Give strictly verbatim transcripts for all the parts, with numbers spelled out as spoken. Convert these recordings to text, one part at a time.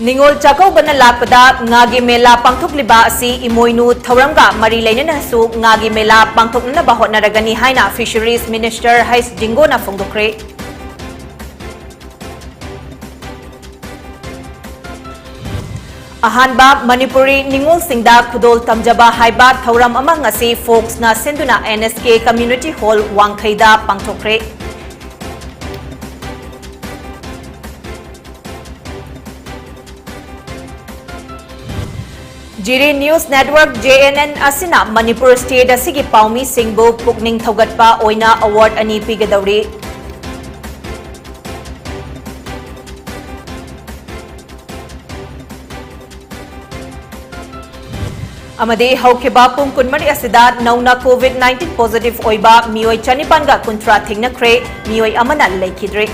ꯅꯤꯉꯣꯜ ꯆꯥꯛꯀꯧꯕꯅ ꯂꯥꯛꯄꯗ ꯉꯥꯒꯤ ꯃꯦꯂꯥ ꯄꯥꯡꯊꯣꯛꯂꯤꯕ ꯑꯁꯤ ꯏꯃꯣꯏꯅꯨ ꯊꯧꯔꯝꯒ ꯃꯔꯤ ꯂꯩꯅꯅꯁꯨ ꯉꯥꯒꯤ ꯃꯦꯂꯥ ꯄꯥꯡꯊꯣꯛꯅꯅꯕ ꯍꯣꯠꯅꯔꯒꯅꯤ ꯍꯥꯏꯅ Fisheries Minister ꯍꯩꯁ ꯖꯤꯡꯒꯣꯅ ꯐꯣꯡꯗꯣꯛꯈ꯭ꯔꯦ꯫ ꯑꯍꯥꯟꯕ ꯃꯅꯤꯄꯨꯔꯤ ꯅꯤꯉꯣꯜꯁꯤꯡꯗ ꯈꯨꯗꯣꯜ ꯇꯝꯖꯕ ꯍꯥꯏꯕ ꯊꯧꯔꯝ ꯑꯃ ꯉꯁꯤ ꯐꯣꯛꯁꯅ ꯁꯤꯟꯗꯨꯅ N S K community hall ꯋꯥꯡꯈꯩꯗ ꯄꯥꯡꯊꯣꯛꯈ꯭ꯔꯦ꯫ Jiri News Network, J N N, ꯑꯁꯤꯅ ꯃꯅꯤꯄꯨꯔ state ꯑꯁꯤꯒꯤ ꯄꯥꯎꯃꯤꯁꯤꯡꯕꯨ ꯄꯨꯛꯅꯤꯡ ꯊꯧꯒꯠꯄ ꯑꯣꯏꯅ award ꯑꯅꯤ ꯄꯤꯒꯗꯧꯔꯤ꯫ ꯑꯃꯗꯤ ꯍꯧꯈꯤꯕ ꯄꯨꯡ ꯀꯨꯟꯃꯔꯤ ꯑꯁꯤꯗ ꯅꯧꯅ COVID nineteen positive ꯑꯣꯏꯕ ꯃꯤꯑꯣꯏ ꯆꯅꯤꯄꯥꯟꯒ ꯀꯨꯟꯊ꯭ꯔꯥ ꯊꯦꯡꯅꯈ꯭ꯔꯦ, ꯃꯤꯑꯣꯏ ꯑꯃꯅ ꯂꯩꯈꯤꯗ꯭ꯔꯦ꯫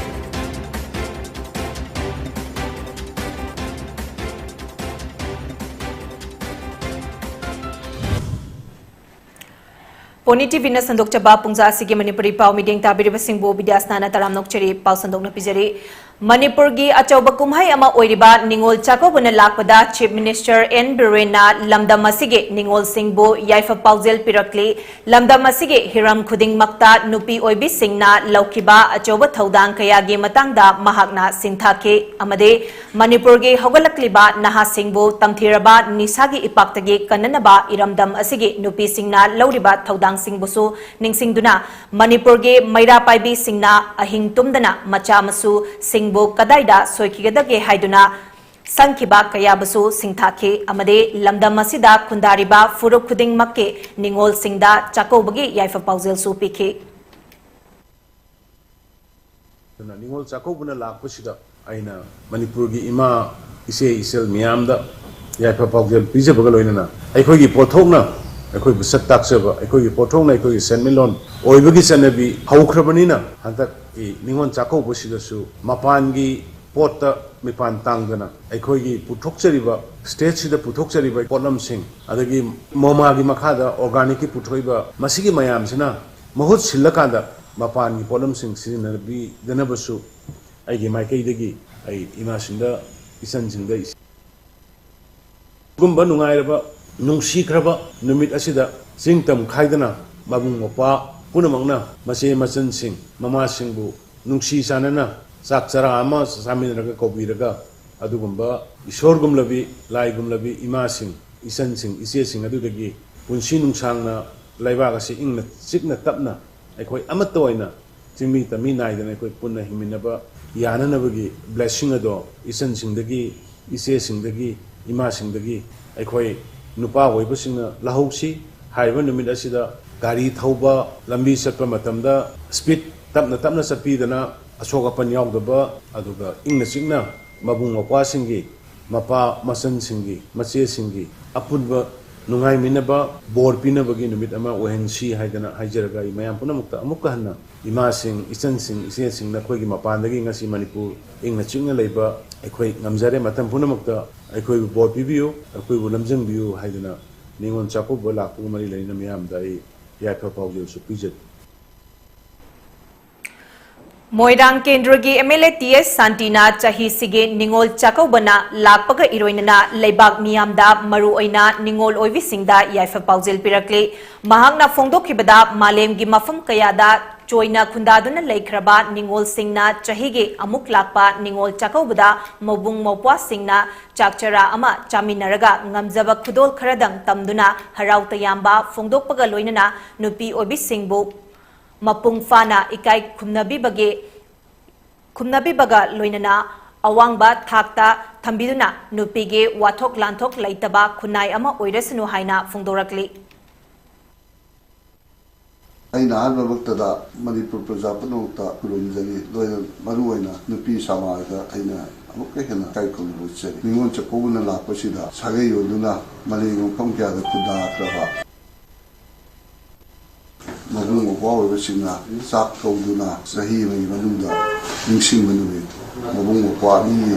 ꯄꯣꯅꯤ ꯇꯤꯚꯤꯅ ꯁꯟꯗꯣꯛꯆꯕ ꯄꯨꯡꯖꯥ ꯑꯁꯤꯒꯤ ꯃꯅꯤꯄꯨꯔꯤ ꯄꯥꯎ ꯃꯤꯠꯌꯦꯡ ꯇꯥꯕꯤꯔꯤꯕꯁꯤꯡꯕꯨ ꯕꯤꯗ꯭ꯌꯥꯁꯅꯥꯅ ꯇꯔꯥꯝꯅ ꯑꯣꯛꯆꯔꯤ꯫ ꯄꯥꯎ ꯁꯟꯗꯣꯛꯅ ꯄꯤꯖꯔꯤ꯫ ꯃꯅꯤꯄꯨꯔꯒꯤ ꯑꯆꯧꯕ ꯀꯨꯝꯍꯩ ꯑꯃ ꯑꯣꯏꯔꯤꯕ ꯅꯤꯉꯣꯜ ꯆꯥꯛꯀꯧꯕꯅ ꯂꯥꯛꯄꯗ Chief Minister ꯑꯦꯟ ꯕꯤꯔꯦꯟꯅ ꯂꯝꯗꯝ ꯑꯁꯤꯒꯤ ꯅꯤꯉꯣꯜꯁꯤꯡꯕꯨ ꯌꯥꯏꯐ ꯄꯥꯎꯖꯦꯜ ꯄꯤꯔꯛꯂꯤ꯫ ꯂꯝꯗꯝ ꯑꯁꯤꯒꯤ ꯍꯤꯔꯝ ꯈꯨꯗꯤꯡꯃꯛꯇ ꯅꯨꯄꯤ ꯑꯣꯏꯕꯤꯁꯤꯡꯅ ꯂꯧꯈꯤꯕ ꯑꯆꯧꯕ ꯊꯧꯗꯥꯡ ꯀꯌꯥꯒꯤ ꯃꯇꯥꯡꯗ ꯃꯍꯥꯛꯅ ꯁꯤꯡꯊꯥꯈꯤ ꯑꯃꯗꯤ ꯃꯅꯤꯄꯨꯔꯒꯤ ꯍꯧꯒꯠꯂꯛꯂꯤꯕ ꯅꯍꯥꯁꯤꯡꯕꯨ ꯇꯝꯊꯤꯔꯕ ꯅꯤꯁꯥꯒꯤ ꯏꯄꯥꯛꯇꯒꯤ ꯀꯟꯅꯅꯕ ꯏꯔꯝꯗꯝ ꯑꯁꯤꯒꯤ ꯅꯨꯄꯤꯁꯤꯡꯅ ꯂꯧꯔꯤꯕ ꯊꯧꯗꯥꯡꯁꯤꯡꯕꯨꯁꯨ ꯅꯤꯡꯁꯤꯡꯗꯨꯅ ꯃꯅꯤꯄꯨꯔꯒꯤ ꯃꯩꯔꯥ ꯄꯥꯏꯕꯤꯁꯤꯡꯅ ꯑꯍꯤꯡ ꯇꯨꯝꯗꯅ ꯃꯆꯥ ꯃꯁꯨꯁꯤꯡꯕꯨ ꯀꯗꯥꯏꯗ ꯁꯣꯏꯈꯤꯒꯗꯒꯦ ꯍꯥꯏꯗꯨꯅ ꯁꯪꯈꯤꯕ ꯀꯌꯥꯕꯨꯁꯨ ꯁꯤꯡꯊꯥꯈꯤ ꯑꯃꯗꯤ ꯂꯝꯗꯝ ꯑꯁꯤꯗ ꯈꯨꯟꯗꯥꯔꯤꯕ ꯐꯨꯔꯨꯞ ꯈꯨꯗꯤꯡꯃꯛꯀꯤ ꯅꯤꯉꯣꯜꯁꯤꯡꯗ ꯆꯥꯛꯀꯧꯕꯒꯤ ꯌꯥꯏꯐ ꯄꯥꯎꯖꯦꯜꯁꯨ ꯄꯤꯈꯤ꯫ ꯑꯗꯨꯅ ꯅꯤꯉꯣꯜ ꯆꯥꯛꯀꯧꯕꯅ ꯂꯥꯛꯄꯁꯤꯗ ꯑꯩꯅ ꯃꯅꯤꯄꯨꯔꯒꯤ ꯏꯃꯥ, ꯏꯆꯦ, ꯏꯆꯜ ꯃꯤꯌꯥꯝꯗ ꯌꯥꯏꯐ ꯄꯥꯎꯖꯦꯜ ꯄꯤꯖꯕꯒ ꯂꯣꯏꯅꯅ ꯑꯩꯈꯣꯏꯒꯤ ꯄꯣꯠꯊꯣꯛꯅ ꯑꯩꯈꯣꯏꯕꯨ ꯁꯛ ꯇꯥꯛꯆꯕ, ꯑꯩꯈꯣꯏꯒꯤ ꯄꯣꯠꯊꯣꯛꯅ ꯑꯩꯈꯣꯏꯒꯤ ꯁꯦꯟꯃꯤꯠꯂꯣꯟ ꯑꯣꯏꯕꯒꯤ ꯆꯠꯅꯕꯤ ꯍꯧꯈ꯭ꯔꯕꯅꯤꯅ ꯍꯟꯗꯛꯀꯤ ꯅꯤꯉꯣꯜ ꯆꯥꯛꯀꯧꯕꯁꯤꯗꯁꯨ ꯃꯄꯥꯟꯒꯤ ꯄꯣꯠꯇ ꯃꯤꯄꯥꯟ ꯇꯥꯡꯗꯅ ꯑꯩꯈꯣꯏꯒꯤ ꯄꯨꯊꯣꯛꯆꯔꯤꯕ, state ꯁꯤꯗ ꯄꯨꯊꯣꯛꯆꯔꯤꯕ ꯄꯣꯠꯂꯝꯁꯤꯡ, ꯑꯗꯒꯤ ꯃꯣꯃꯥꯒꯤ ꯃꯈꯥꯗ organic ꯀꯤ ꯄꯨꯊꯣꯛꯏꯕ ꯃꯁꯤꯒꯤ ꯃꯌꯥꯝꯁꯤꯅ ꯃꯍꯨꯠ ꯁꯤꯜꯂꯀꯥꯟꯗ ꯃꯄꯥꯟꯒꯤ ꯄꯣꯠꯂꯝꯁꯤꯡ ꯁꯤꯖꯤꯟꯅꯕꯤꯗꯅꯕꯁꯨ ꯑꯩꯒꯤ ꯃꯥꯏꯀꯩꯗꯒꯤ ꯑꯩ ꯏꯃꯥꯁꯤꯡꯗ ꯏꯆꯟꯁꯤꯡꯗ ꯏꯆꯦ꯫ ꯁꯤꯒꯨꯝꯕ ꯅꯨꯡꯉꯥꯏꯔꯕ, ꯅꯨꯡꯁꯤꯈ꯭ꯔꯕ ꯅꯨꯃꯤꯠ ꯑꯁꯤꯗ ꯆꯤꯡ ꯇꯝ ꯈꯥꯏꯗꯅ ꯃꯕꯨꯡ ꯃꯧꯄ꯭ꯋꯥ ꯄꯨꯝꯅꯃꯛꯅ ꯃꯆꯦ ꯃꯆꯟꯁꯤꯡ, ꯃꯃꯥꯁꯤꯡꯕꯨ ꯅꯨꯡꯁꯤ ꯆꯥꯟꯅꯅ ꯆꯥꯛ ꯆꯔꯥ ꯑꯃ ꯆꯥꯃꯤꯟꯅꯔꯒ ꯀꯧꯕꯤꯔꯒ, ꯑꯗꯨꯒꯨꯝꯕ ꯏꯁꯣꯔꯒꯨꯝꯂꯕꯤ, ꯂꯥꯏꯒꯨꯝꯂꯕꯤ ꯏꯃꯥꯁꯤꯡ, ꯏꯆꯟꯁꯤꯡ, ꯏꯆꯦꯁꯤꯡ ꯑꯗꯨꯗꯒꯤ ꯄꯨꯟꯁꯤ ꯅꯨꯡꯁꯥꯡꯅ ꯂꯩꯕꯥꯛ ꯑꯁꯤ ꯏꯪꯅ ꯆꯤꯛꯅ ꯇꯞꯅ ꯑꯩꯈꯣꯏ ꯑꯃꯠꯇ ꯑꯣꯏꯅ ꯆꯤꯡꯃꯤ ꯇꯝꯃꯤ ꯅꯥꯏꯗꯅ ꯑꯩꯈꯣꯏ ꯄꯨꯟꯅ ꯍꯤꯡꯃꯤꯟꯅꯕ ꯌꯥꯅꯅꯕꯒꯤ blessing ꯑꯗꯣ ꯏꯆꯟꯁꯤꯡꯗꯒꯤ, ꯏꯆꯦꯁꯤꯡꯗꯒꯤ, ꯏꯃꯥꯁꯤꯡꯗꯒꯤ ꯑꯩꯈꯣꯏ ꯅꯨꯄꯥ ꯑꯣꯏꯕꯁꯤꯡꯅ ꯂꯧꯍꯧꯁꯤ꯫ ꯍꯥꯏꯔꯤꯕ ꯅꯨꯃꯤꯠ ꯑꯁꯤꯗ ꯒꯥꯔꯤ ꯊꯧꯕ, ꯂꯝꯕꯤ ꯆꯠꯄ ꯃꯇꯝꯗ speed ꯇꯞꯅ ꯇꯞꯅ ꯆꯠꯄꯤꯗꯅ ꯑꯁꯣꯛ ꯑꯄꯟ ꯌꯥꯎꯗꯕ, ꯑꯗꯨꯒ ꯏꯪꯅ ꯆꯤꯛꯅ ꯃꯕꯨꯡ ꯃꯧꯄ꯭ꯋꯥꯁꯤꯡꯒꯤ, ꯃꯄꯥ ꯃꯆꯟꯁꯤꯡꯒꯤ, ꯃꯆꯦꯁꯤꯡꯒꯤ ꯑꯄꯨꯟꯕ ꯅꯨꯡꯉꯥꯏꯃꯤꯟꯅꯕ, ꯕꯣꯔ ꯄꯤꯅꯕꯒꯤ ꯅꯨꯃꯤꯠ ꯑꯃ ꯑꯣꯏꯍꯟꯁꯤ ꯍꯥꯏꯗꯅ ꯍꯥꯏꯖꯔꯒ, ꯑꯩ ꯃꯌꯥꯝ ꯄꯨꯝꯅꯃꯛꯇ ꯑꯃꯨꯛꯀ ꯍꯟꯅ ꯏꯃꯥꯁꯤꯡ, ꯏꯆꯟꯁꯤꯡ, ꯏꯆꯦꯁꯤꯡ, ꯅꯈꯣꯏꯒꯤ ꯃꯄꯥꯟꯗꯒꯤ ꯉꯁꯤ ꯃꯅꯤꯄꯨꯔ ꯏꯪꯅ ꯆꯤꯛꯅ ꯂꯩꯕ ꯑꯩꯈꯣꯏ ꯉꯝꯖꯔꯦ꯫ ꯃꯇꯝ ꯄꯨꯝꯅꯃꯛꯇ ꯑꯩꯈꯣꯏꯕꯨ ꯕꯣꯔ ꯄꯤꯕꯤꯌꯨ, ꯑꯩꯈꯣꯏꯕꯨ ꯂꯝꯖꯤꯡꯕꯤꯌꯨ ꯍꯥꯏꯗꯅ ꯅꯤꯉꯣꯜ ꯆꯥꯛꯀꯧꯕ ꯂꯥꯛꯄꯒ ꯃꯔꯤ ꯂꯩꯅꯅ ꯃꯤꯌꯥꯝꯗ ꯑꯩ ꯌꯥꯏꯐ ꯄꯥꯎꯖꯦꯜꯁꯨ ꯄꯤꯖꯔꯤ꯫ ꯃꯣꯏꯔꯥꯡ ꯀꯦꯟꯗ꯭ꯔꯒꯤ ꯑꯦꯝ ꯑꯦꯜ ꯑꯦ ꯇꯤ ꯑꯦꯁ ꯁꯥꯟꯇꯤꯅ ꯆꯍꯤꯁꯤꯒꯤ ꯅꯤꯉꯣꯜ ꯆꯥꯛꯀꯧꯕꯅ ꯂꯥꯛꯄꯒ ꯏꯔꯣꯏꯅꯅ ꯂꯩꯕꯥꯛ ꯃꯤꯌꯥꯝꯗ, ꯃꯔꯨꯑꯣꯏꯅ ꯅꯤꯉꯣꯜ ꯑꯣꯏꯕꯤꯁꯤꯡꯗ ꯌꯥꯏꯐ ꯄꯥꯎꯖꯦꯜ ꯄꯤꯔꯛꯂꯤ꯫ ꯃꯍꯥꯛꯅ ꯐꯣꯡꯗꯣꯛꯈꯤꯕꯗ, ꯃꯥꯂꯦꯝꯒꯤ ꯃꯐꯝ ꯀꯌꯥꯗ ꯆꯣꯏꯅ ꯈꯨꯟꯗꯥꯗꯨꯅ ꯂꯩꯈ꯭ꯔꯕ ꯅꯤꯉꯣꯜꯁꯤꯡꯅ ꯆꯍꯤꯒꯤ ꯑꯃꯨꯛ ꯂꯥꯛꯄ ꯅꯤꯉꯣꯜ ꯆꯥꯛꯀꯧꯕꯗ ꯃꯕꯨꯡ ꯃꯧꯄ꯭ꯋꯥꯁꯤꯡꯅ ꯆꯥꯛ ꯆꯔꯥ ꯑꯃ ꯆꯥꯃꯤꯟꯅꯔꯒ ꯉꯝꯖꯕ ꯈꯨꯗꯣꯜ ꯈꯔꯗꯪ ꯇꯝꯗꯨꯅ ꯍꯔꯥꯎ ꯇꯌꯥꯝꯕ ꯐꯣꯡꯗꯣꯛꯄꯒ ꯂꯣꯏꯅꯅ ꯅꯨꯄꯤ ꯑꯣꯏꯕꯤꯁꯤꯡꯕꯨ ꯃꯄꯨꯡ ꯐꯥꯅ ꯏꯀꯥꯏ ꯈꯨꯝꯅꯕꯤꯕꯒꯤ, ꯈꯨꯝꯅꯕꯤꯕꯒ ꯂꯣꯏꯅꯅ ꯑꯋꯥꯡꯕ ꯊꯥꯛꯇ ꯊꯝꯕꯤꯗꯨꯅ ꯅꯨꯄꯤꯒꯤ ꯋꯥꯊꯣꯛ ꯂꯥꯟꯊꯣꯛ ꯂꯩꯇꯕ ꯈꯨꯟꯅꯥꯏ ꯑꯃ ꯑꯣꯏꯔꯁꯅꯨ ꯍꯥꯏꯅ ꯐꯣꯡꯗꯣꯔꯛꯂꯤ꯫ ꯑꯩꯅ ꯑꯍꯥꯟꯕꯃꯛꯇꯗ ꯃꯅꯤꯄꯨꯔ ꯄ꯭ꯔꯖꯥ ꯄꯨꯝꯅꯃꯛꯇ ꯈꯨꯔꯨꯝꯖꯔꯤ꯫ ꯂꯣꯏꯅ ꯃꯔꯨꯑꯣꯏꯅ ꯅꯨꯄꯤ ꯁꯃꯥꯖꯗ ꯑꯩꯅ ꯑꯃꯨꯛꯀ ꯍꯦꯟꯅ ꯏꯀꯥꯏ ꯈꯨꯝꯅꯕ ꯎꯠꯆꯔꯤ꯫ ꯅꯤꯉꯣꯜ ꯆꯥꯛꯀꯧꯕꯅ ꯂꯥꯛꯄꯁꯤꯗ ꯁꯥꯒꯩ ꯌꯣꯟꯗꯨꯅ ꯃꯥꯂꯦꯝꯒꯤ ꯃꯐꯝ ꯀꯌꯥꯗ ꯈꯨꯟꯗꯥꯈ꯭ꯔꯕ ꯃꯕꯨꯡ ꯃꯧꯄ꯭ꯋꯥ ꯑꯣꯏꯕꯁꯤꯡꯅ ꯆꯥꯛ ꯀꯧꯗꯨꯅ ꯆꯍꯤ ꯑꯃꯒꯤ ꯃꯅꯨꯡꯗ ꯅꯤꯡꯁꯤꯡꯕ ꯅꯨꯃꯤꯠ, ꯃꯕꯨꯡ ꯃꯧꯄ꯭ꯋꯥ ꯑꯅꯤꯒꯤ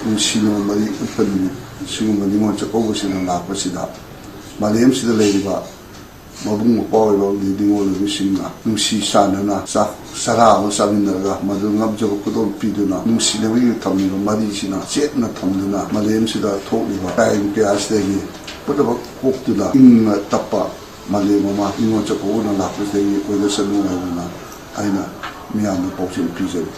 ꯅꯨꯡꯁꯤꯅꯕ ꯃꯔꯤ ꯎꯠꯄ ꯅꯨꯃꯤꯠ, ꯁꯤꯒꯨꯝꯕ ꯅꯤꯉꯣꯜ ꯆꯥꯛꯀꯧꯕꯁꯤꯡꯅ ꯂꯥꯛꯄꯁꯤꯗ ꯃꯥꯂꯦꯝꯁꯤꯗ ꯂꯩꯔꯤꯕ ꯃꯕꯨꯡ ꯃꯧꯄ꯭ꯋꯥ ꯑꯣꯏꯕ ꯑꯃꯗꯤ ꯅꯤꯉꯣꯜ ꯑꯣꯏꯕꯁꯤꯡꯅ ꯅꯨꯡꯁꯤ ꯆꯥꯟꯅꯅ ꯆꯥꯛ ꯆꯔꯥ ꯑꯃ ꯆꯥꯃꯤꯟꯅꯔꯒ ꯃꯗꯨ ꯉꯝꯖꯕ ꯈꯨꯗꯣꯜ ꯄꯤꯗꯨꯅ ꯅꯨꯡꯁꯤꯅꯕꯒꯤ ꯊꯝꯂꯤꯕ ꯃꯔꯤꯁꯤꯅ ꯆꯦꯠꯅ ꯊꯝꯗꯨꯅ ꯃꯥꯂꯦꯝꯁꯤꯗ ꯊꯣꯛꯂꯤꯕ ꯀꯥꯏꯔꯦꯟ ꯀꯌꯥꯁꯤꯗꯒꯤ ꯄꯨꯝꯅꯃꯛ ꯀꯣꯛꯇꯨꯅ ꯏꯪꯅ ꯇꯞꯄ ꯃꯥꯂꯦꯝ ꯑꯃ ꯅꯤꯉꯣꯜ ꯆꯥꯛꯀꯧꯕꯅ ꯂꯥꯛꯄꯁꯤꯗꯒꯤ ꯑꯣꯏꯖꯁꯅꯨ ꯍꯥꯏꯗꯨꯅ ꯑꯩꯅ ꯃꯤꯌꯥꯝꯗ ꯄꯥꯎꯖꯦꯜ ꯄꯤꯖꯔꯤ꯫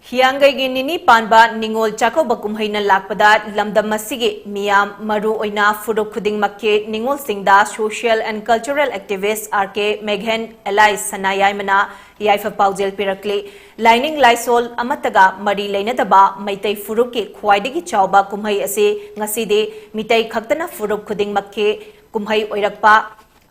ꯍꯤꯌꯥꯡꯒꯩꯒꯤ ꯅꯤꯅꯤ ꯄꯥꯟꯕ ꯅꯤꯉꯣꯜ ꯆꯥꯛꯀꯧꯕ ꯀꯨꯝꯍꯩꯅ ꯂꯥꯛꯄꯗ ꯂꯝꯗꯝ ꯑꯁꯤꯒꯤ ꯃꯤꯌꯥꯝ, ꯃꯔꯨ ꯑꯣꯏꯅ ꯐꯨꯔꯨꯞ ꯈꯨꯗꯤꯡꯃꯛꯀꯤ ꯅꯤꯉꯣꯜꯁꯤꯡꯗ social and cultural activist R K Meghen alias ꯁꯅꯥꯌꯥꯏꯃꯅ ꯌꯥꯏꯐ ꯄꯥꯎꯖꯦꯜ ꯄꯤꯔꯛꯂꯤ꯫ ꯂꯥꯏꯅꯤꯡ ꯂꯥꯏꯁꯣꯜ ꯑꯃꯠꯇꯒ ꯃꯔꯤ ꯂꯩꯅꯗꯕ ꯃꯩꯇꯩ ꯐꯨꯔꯨꯞꯀꯤ ꯈ꯭ꯋꯥꯏꯗꯒꯤ ꯆꯥꯎꯕ ꯀꯨꯝꯍꯩ ꯑꯁꯤ ꯉꯁꯤꯗꯤ ꯃꯤꯇꯩ ꯈꯛꯇꯅ ꯐꯨꯔꯨꯞ ꯈꯨꯗꯤꯡꯃꯛꯀꯤ ꯀꯨꯝꯍꯩ ꯑꯣꯏꯔꯛꯄ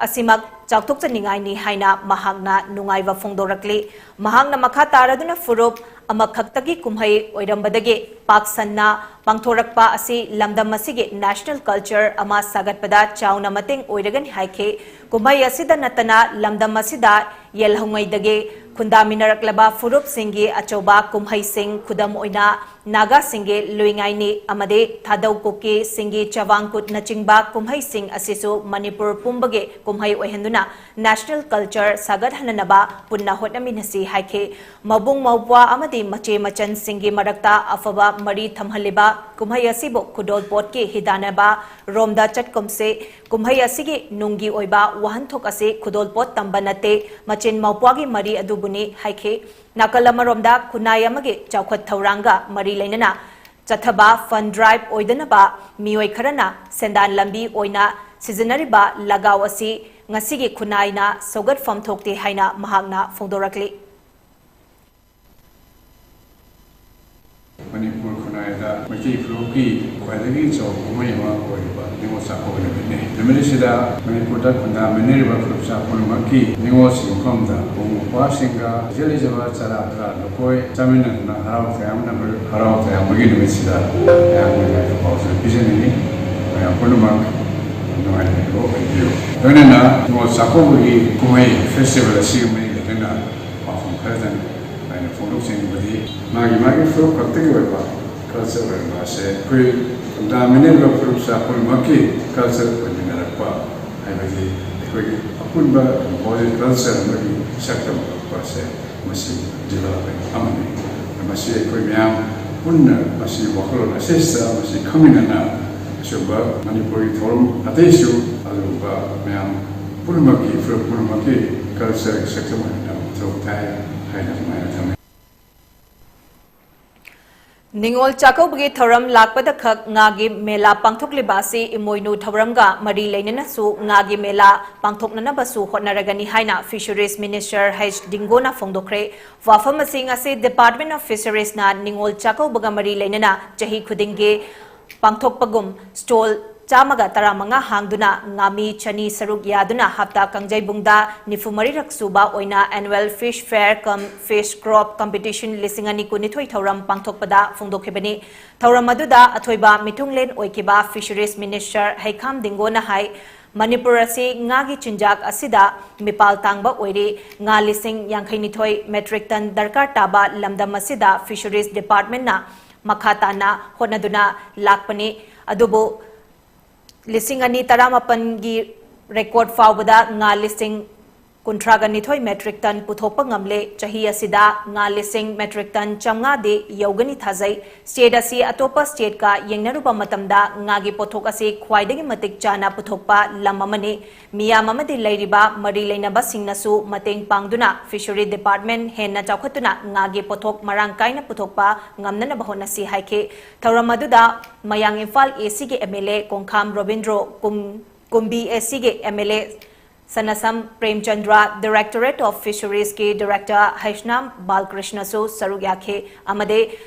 ꯑꯁꯤꯃꯛ ꯆꯥꯎꯊꯣꯛꯆꯅꯤꯡꯉꯥꯏꯅꯤ ꯍꯥꯏꯅ ꯃꯍꯥꯛꯅ ꯅꯨꯡꯉꯥꯏꯕ ꯐꯣꯡꯗꯣꯔꯛꯂꯤ꯫ ꯃꯍꯥꯛꯅ ꯃꯈꯥ ꯇꯥꯔꯗꯨꯅ ꯐꯨꯔꯨꯞ ꯑꯃꯈꯛꯇꯒꯤ ꯀꯨꯝꯍꯩ ꯑꯣꯏꯔꯝꯕꯗꯒꯤ ꯄꯥꯛ ꯁꯟꯅ ꯄꯥꯡꯊꯣꯔꯛꯄ ꯑꯁꯤ ꯂꯝꯗꯝ ꯑꯁꯤꯒꯤ national culture ꯑꯃ ꯁꯥꯒꯠꯄꯗ ꯆꯥꯎꯅ ꯃꯇꯦꯡ ꯑꯣꯏꯔꯒꯅꯤ ꯍꯥꯏꯈꯤ꯫ ꯀꯨꯝꯍꯩ ꯑꯁꯤꯗ ꯅꯠꯇꯅ ꯂꯝꯗꯝ ꯑꯁꯤꯗ ꯌꯦꯜꯍꯧꯉꯩꯗꯒꯤ ꯈꯨꯟꯗꯥꯃꯤꯟꯅꯔꯛꯂꯕ ꯐꯨꯔꯨꯞꯁꯤꯡꯒꯤ ꯑꯆꯧꯕ ꯀꯨꯝꯍꯩꯁꯤꯡ, ꯈꯨꯗꯝ ꯑꯣꯏꯅ ꯅꯥꯒꯥꯁꯤꯡꯒꯤ ꯂꯨꯏꯉꯥꯏꯅꯤ ꯑꯃꯗꯤ ꯊꯥꯗꯧ ꯀꯨꯀꯤꯁꯤꯡꯒꯤ ꯆꯕꯥꯡꯀꯨꯠꯅꯆꯤꯡꯕ ꯀꯨꯝꯍꯩꯁꯤꯡ ꯑꯁꯤꯁꯨ ꯃꯅꯤꯄꯨꯔ ꯄꯨꯝꯕꯒꯤ ꯀꯨꯝꯍꯩ ꯑꯣꯏꯍꯟꯗꯨꯅ national culture ꯁꯥꯒꯠꯍꯟꯅꯅꯕ ꯄꯨꯟꯅ ꯍꯣꯠꯅꯃꯤꯟꯅꯁꯤ ꯍꯥꯏꯈꯤ꯫ ꯃꯕꯨꯡ ꯃꯧꯄ꯭ꯋꯥ ꯑꯃꯗꯤ ꯃꯆꯦ ꯃꯆꯟꯁꯤꯡꯒꯤ ꯃꯔꯛꯇ ꯑꯐꯕ ꯃꯔꯤ ꯊꯝꯍꯜꯂꯤꯕ ꯀꯨꯝꯍꯩ ꯑꯁꯤꯕꯨ ꯈꯨꯗꯣꯜꯄꯣꯠꯀꯤ ꯍꯤꯗꯥꯟꯅꯕ ꯔꯣꯝꯗ ꯆꯠꯀꯨꯝꯁꯤ꯫ ꯀꯨꯝꯍꯩ ꯑꯁꯤꯒꯤ ꯅꯨꯡꯒꯤ ꯑꯣꯏꯕ ꯋꯥꯍꯟꯊꯣꯛ ꯑꯁꯤ ꯈꯨꯗꯣꯜꯄꯣꯠ ꯇꯝꯕ ꯅꯠꯇꯦ, ꯃꯆꯤꯟ ꯃꯧꯄ꯭ꯋꯥꯒꯤ ꯃꯔꯤ ꯑꯗꯨꯕꯨꯅꯤ ꯍꯥꯏꯈꯤ꯫ ꯅꯥꯀꯜ ꯑꯃꯔꯣꯝꯗ ꯈꯨꯟꯅꯥꯏ ꯑꯃꯒꯤ ꯆꯥꯎꯈꯠ ꯊꯧꯔꯥꯡꯒ ꯃꯔꯤ ꯂꯩꯅꯅ ꯆꯠꯊꯕ fund drive ꯑꯣꯏꯗꯅꯕ ꯃꯤꯑꯣꯏ ꯈꯔꯅ ꯁꯦꯟꯗꯥꯟ ꯂꯝꯕꯤ ꯑꯣꯏꯅ ꯁꯤꯖꯤꯟꯅꯔꯤꯕ ꯂꯒꯥꯎ ꯑꯁꯤ ꯉꯁꯤꯒꯤ ꯈꯨꯟꯅꯥꯏꯅ ꯁꯧꯒꯠꯐꯝ ꯊꯣꯛꯇꯦ ꯍꯥꯏꯅ ꯃꯍꯥꯛꯅ ꯐꯣꯡꯗꯣꯔꯛꯂꯤ꯫ ꯃꯅꯤꯄꯨꯔ ꯈꯨꯟꯅꯥꯏꯗ ꯃꯩꯇꯩ ꯐꯨꯔꯨꯞꯀꯤ ꯈ꯭ꯋꯥꯏꯗꯒꯤ ꯆꯥꯎꯕ ꯀꯨꯝꯍꯩ ꯑꯃ ꯑꯣꯏꯔꯤꯕ ꯅꯤꯉꯣꯜ ꯆꯥꯛꯀꯧꯕ ꯅꯨꯃꯤꯠꯅꯤ꯫ ꯅꯨꯃꯤꯠ ꯑꯁꯤꯗ ꯃꯅꯤꯄꯨꯔꯗ ꯈꯨꯟꯗꯥꯃꯤꯟꯅꯔꯤꯕ ꯐꯨꯔꯨꯞꯆꯥ ꯄꯨꯝꯅꯃꯛꯀꯤ ꯅꯤꯉꯣꯜꯁꯤꯡ ꯃꯐꯝꯗ ꯃꯕꯨꯡ ꯃꯧꯄ꯭ꯋꯥꯁꯤꯡꯒ ꯐꯤꯖꯦꯠ ꯂꯩꯖꯕ ꯆꯔꯥ ꯀꯔꯥ ꯂꯨꯀꯣꯏ ꯆꯥꯃꯤꯟꯅꯗꯨꯅ ꯍꯔꯥꯎ ꯇꯌꯥꯝꯅ ꯍꯔꯥꯎ ꯇꯌꯥꯝꯕꯒꯤ ꯅꯨꯃꯤꯠꯁꯤꯗ ꯃꯌꯥꯝꯒꯤ ꯃꯥꯏꯗ ꯄꯥꯎꯖꯦꯜ ꯄꯤꯖꯅꯤꯡꯏ꯫ ꯃꯌꯥꯝ ꯄꯨꯝꯅꯃꯛ ꯅꯨꯡꯉꯥꯏꯅ ꯂꯩꯕ ꯑꯣꯏꯕꯤꯌꯨ꯫ ꯂꯣꯏꯅꯅ ꯅꯤꯉꯣꯜ ꯆꯥꯛꯀꯧꯕꯒꯤ ꯀꯨꯝꯍꯩ festival ꯑꯁꯤꯒ ꯃꯔꯤ ꯂꯩꯅꯅ ꯋꯥꯐꯝ ꯈꯔꯗꯪ ꯑꯩꯅ ꯐꯣꯡꯗꯣꯛꯆꯅꯤꯡꯕꯗꯤ ꯃꯥꯒꯤ ꯃꯥꯒꯤ ꯐꯨꯔꯨꯞ ꯈꯛꯇꯒꯤ ꯑꯣꯏꯕ culture ꯑꯣꯏꯔꯝꯕ ꯑꯁꯦ ꯑꯩꯈꯣꯏ ꯈꯨꯟꯗꯥꯃꯤꯟꯅꯔꯤꯕ ꯐꯨꯔꯨꯞ ꯆꯥ ꯄꯨꯝꯅꯃꯛꯀꯤ culture ꯑꯣꯏꯃꯤꯟꯅꯔꯛꯄ ꯍꯥꯏꯕꯗꯤ ꯑꯩꯈꯣꯏꯒꯤ ꯑꯄꯨꯟꯕ composite culture ꯑꯃꯒꯤ ꯁꯛꯇꯝ ꯎꯠꯄꯁꯦ ꯃꯁꯤ development ꯑꯃꯅꯤ꯫ ꯃꯁꯤ ꯑꯩꯈꯣꯏ ꯃꯌꯥꯝ ꯄꯨꯟꯅ ꯃꯁꯤ ꯋꯥꯈꯜꯂꯣꯟ ꯑꯁꯤꯗ ꯃꯁꯤ ꯈꯪꯃꯤꯟꯅꯅ ꯑꯁꯤꯒꯨꯝꯕ ꯃꯅꯤꯄꯨꯔꯒꯤ ꯊꯧꯔꯝ ꯑꯇꯩꯁꯨ ꯑꯗꯨꯒꯨꯝꯕ ꯃꯌꯥꯝ ꯄꯨꯝꯅꯃꯛꯀꯤ ꯐꯨꯔꯨꯞ ꯄꯨꯝꯅꯃꯛꯀꯤ culture ꯒꯤ ꯁꯛꯇꯝ ꯑꯣꯏꯅ ꯃꯊꯧ ꯇꯥꯏ ꯍꯥꯏꯅ ꯑꯗꯨꯃꯥꯏꯅ ꯊꯝꯃꯤ꯫ ꯅꯤꯉꯣꯜ ꯆꯥꯛꯀꯧꯕꯒꯤ ꯊꯧꯔꯝ ꯂꯥꯛꯄꯗ ꯈꯛ ꯉꯥꯒꯤ ꯃꯦꯂꯥ ꯄꯥꯡꯊꯣꯛꯂꯤꯕ ꯑꯁꯤ ꯏꯃꯣꯏꯅꯨ ꯊꯧꯔꯝꯒ ꯃꯔꯤ ꯂꯩꯅꯅꯁꯨ ꯉꯥꯒꯤ ꯃꯦꯂꯥ ꯄꯥꯡꯊꯣꯛꯅꯅꯕꯁꯨ ꯍꯣꯠꯅꯔꯒꯅꯤ ꯍꯥꯏꯅ Fisheries Minister ꯍꯩꯆ ꯗꯤꯡꯒꯣꯅ ꯐꯣꯡꯗꯣꯛꯈ꯭ꯔꯦ꯫ ꯋꯥꯐꯝ ꯑꯁꯤ ꯉꯁꯤ Department of Fisheries ꯅ ꯅꯤꯉꯣꯜ ꯆꯥꯛꯀꯧꯕꯒ ꯃꯔꯤ ꯂꯩꯅꯅ ꯆꯍꯤ ꯈꯨꯗꯤꯡꯒꯤ ꯄꯥꯡꯊꯣꯛꯄꯒꯨꯝ stall ꯆꯥꯝꯃꯒ ꯇꯔꯥꯃꯉꯥ ꯍꯥꯡꯗꯨꯅ ꯉꯥꯃꯤ ꯆꯅꯤ ꯁꯔꯨꯛ ꯌꯥꯗꯨꯅ ꯍꯞꯇꯥ ꯀꯥꯡꯖꯩꯕꯨꯡꯗ ꯅꯤꯐꯨ ꯃꯔꯤꯔꯛ ꯁꯨꯕ ꯑꯣꯏꯅ Annual Fish Fair cum Fish Crop Competition ꯂꯤꯁꯤꯡ ꯑꯅꯤ ꯀꯨꯟꯅꯤꯊꯣꯏ ꯊꯧꯔꯝ ꯄꯥꯡꯊꯣꯛꯄꯗ ꯐꯣꯡꯗꯣꯛꯈꯤꯕꯅꯤ꯫ ꯊꯧꯔꯝ ꯑꯗꯨꯗ ꯑꯊꯣꯏꯕ ꯃꯤꯊꯨꯡꯂꯦꯟ ꯑꯣꯏꯈꯤꯕ Fisheries Minister ꯍꯩꯈꯥꯝ ꯗꯤꯡꯒꯣꯅ ꯍꯥꯏ, ꯃꯅꯤꯄꯨꯔ ꯑꯁꯤ ꯉꯥꯒꯤ ꯆꯤꯟꯖꯥꯛ ꯑꯁꯤꯗ ꯃꯤꯄꯥꯜ ꯇꯥꯡꯕ ꯑꯣꯏꯔꯤ꯫ ꯉꯥ ꯂꯤꯁꯤꯡ ꯌꯥꯡꯈꯩꯅꯤꯊꯣꯏ metric ton ꯗꯔꯀꯥꯔ ꯇꯥꯕ ꯂꯝꯗꯝ ꯑꯁꯤꯗ Fisheries Department ꯅ ꯃꯈꯥ ꯇꯥꯅ ꯍꯣꯠꯅꯗꯨꯅ ꯂꯥꯛꯄꯅꯤ꯫ ꯑꯗꯨꯕꯨ ꯂꯤꯁꯤꯡ ꯑꯅꯤ ꯇꯔꯥꯃꯥꯄꯟꯒꯤ record ꯐꯥꯎꯕꯗ ꯉꯥ ꯂꯤꯁꯤꯡ ꯀꯨꯟꯊ꯭ꯔꯥꯒ ꯅꯤꯊꯣꯏ metric ton ꯄꯨꯊꯣꯛꯄ ꯉꯝꯂꯦ꯫ ꯆꯍꯤ ꯑꯁꯤꯗ ꯉꯥ ꯂꯤꯁꯤꯡ metric ton ꯆꯥꯝꯃꯉꯥꯗꯤ ꯌꯧꯒꯅꯤ ꯊꯥꯖꯩ꯫ State ꯑꯁꯤ ꯑꯇꯣꯞꯄ state ꯀ ꯌꯦꯡꯅꯔꯨꯕ ꯃꯇꯝꯗ ꯉꯥꯒꯤ ꯄꯣꯠꯊꯣꯛ ꯑꯁꯤ ꯈ꯭ꯋꯥꯏꯗꯒꯤ ꯃꯇꯤꯛ ꯆꯥꯅ ꯄꯨꯊꯣꯛꯄ ꯂꯝ ꯑꯃꯅꯤ꯫ ꯃꯤꯌꯥꯝ ꯑꯃꯗꯤ ꯂꯩꯔꯤꯕ ꯃꯔꯤ ꯂꯩꯅꯕꯁꯤꯡꯅꯁꯨ ꯃꯇꯦꯡ ꯄꯥꯡꯗꯨꯅ Fishery Department ꯍꯦꯟꯅ ꯆꯥꯎꯈꯠꯇꯨꯅ ꯉꯥꯒꯤ ꯄꯣꯠꯊꯣꯛ ꯃꯔꯥꯡ ꯀꯥꯏꯅ ꯄꯨꯊꯣꯛꯄ ꯉꯝꯅꯅꯕ ꯍꯣꯠꯅꯁꯤ ꯍꯥꯏꯈꯤ꯫ ꯊꯧꯔꯝ ꯑꯗꯨꯗ ꯃꯌꯥꯡ ꯏꯝꯐꯥꯜ A C ꯒꯤ M L A ꯀꯣꯡꯈꯥꯝ ꯔꯣꯕꯤꯟꯗ꯭ꯔꯣ, ꯀꯨꯝ-, ꯀꯨꯝꯕꯤ A C ꯒꯤ M L A ꯁꯅꯁꯝ Premchandra, Directorate of Fisheries ꯀꯤ Director ꯍꯩꯁꯅꯥꯝ ꯕꯥꯜꯀ꯭ꯔꯤꯁꯅꯁꯨ ꯁꯔꯨꯛ ꯌꯥꯈꯤ ꯑꯃꯗꯤ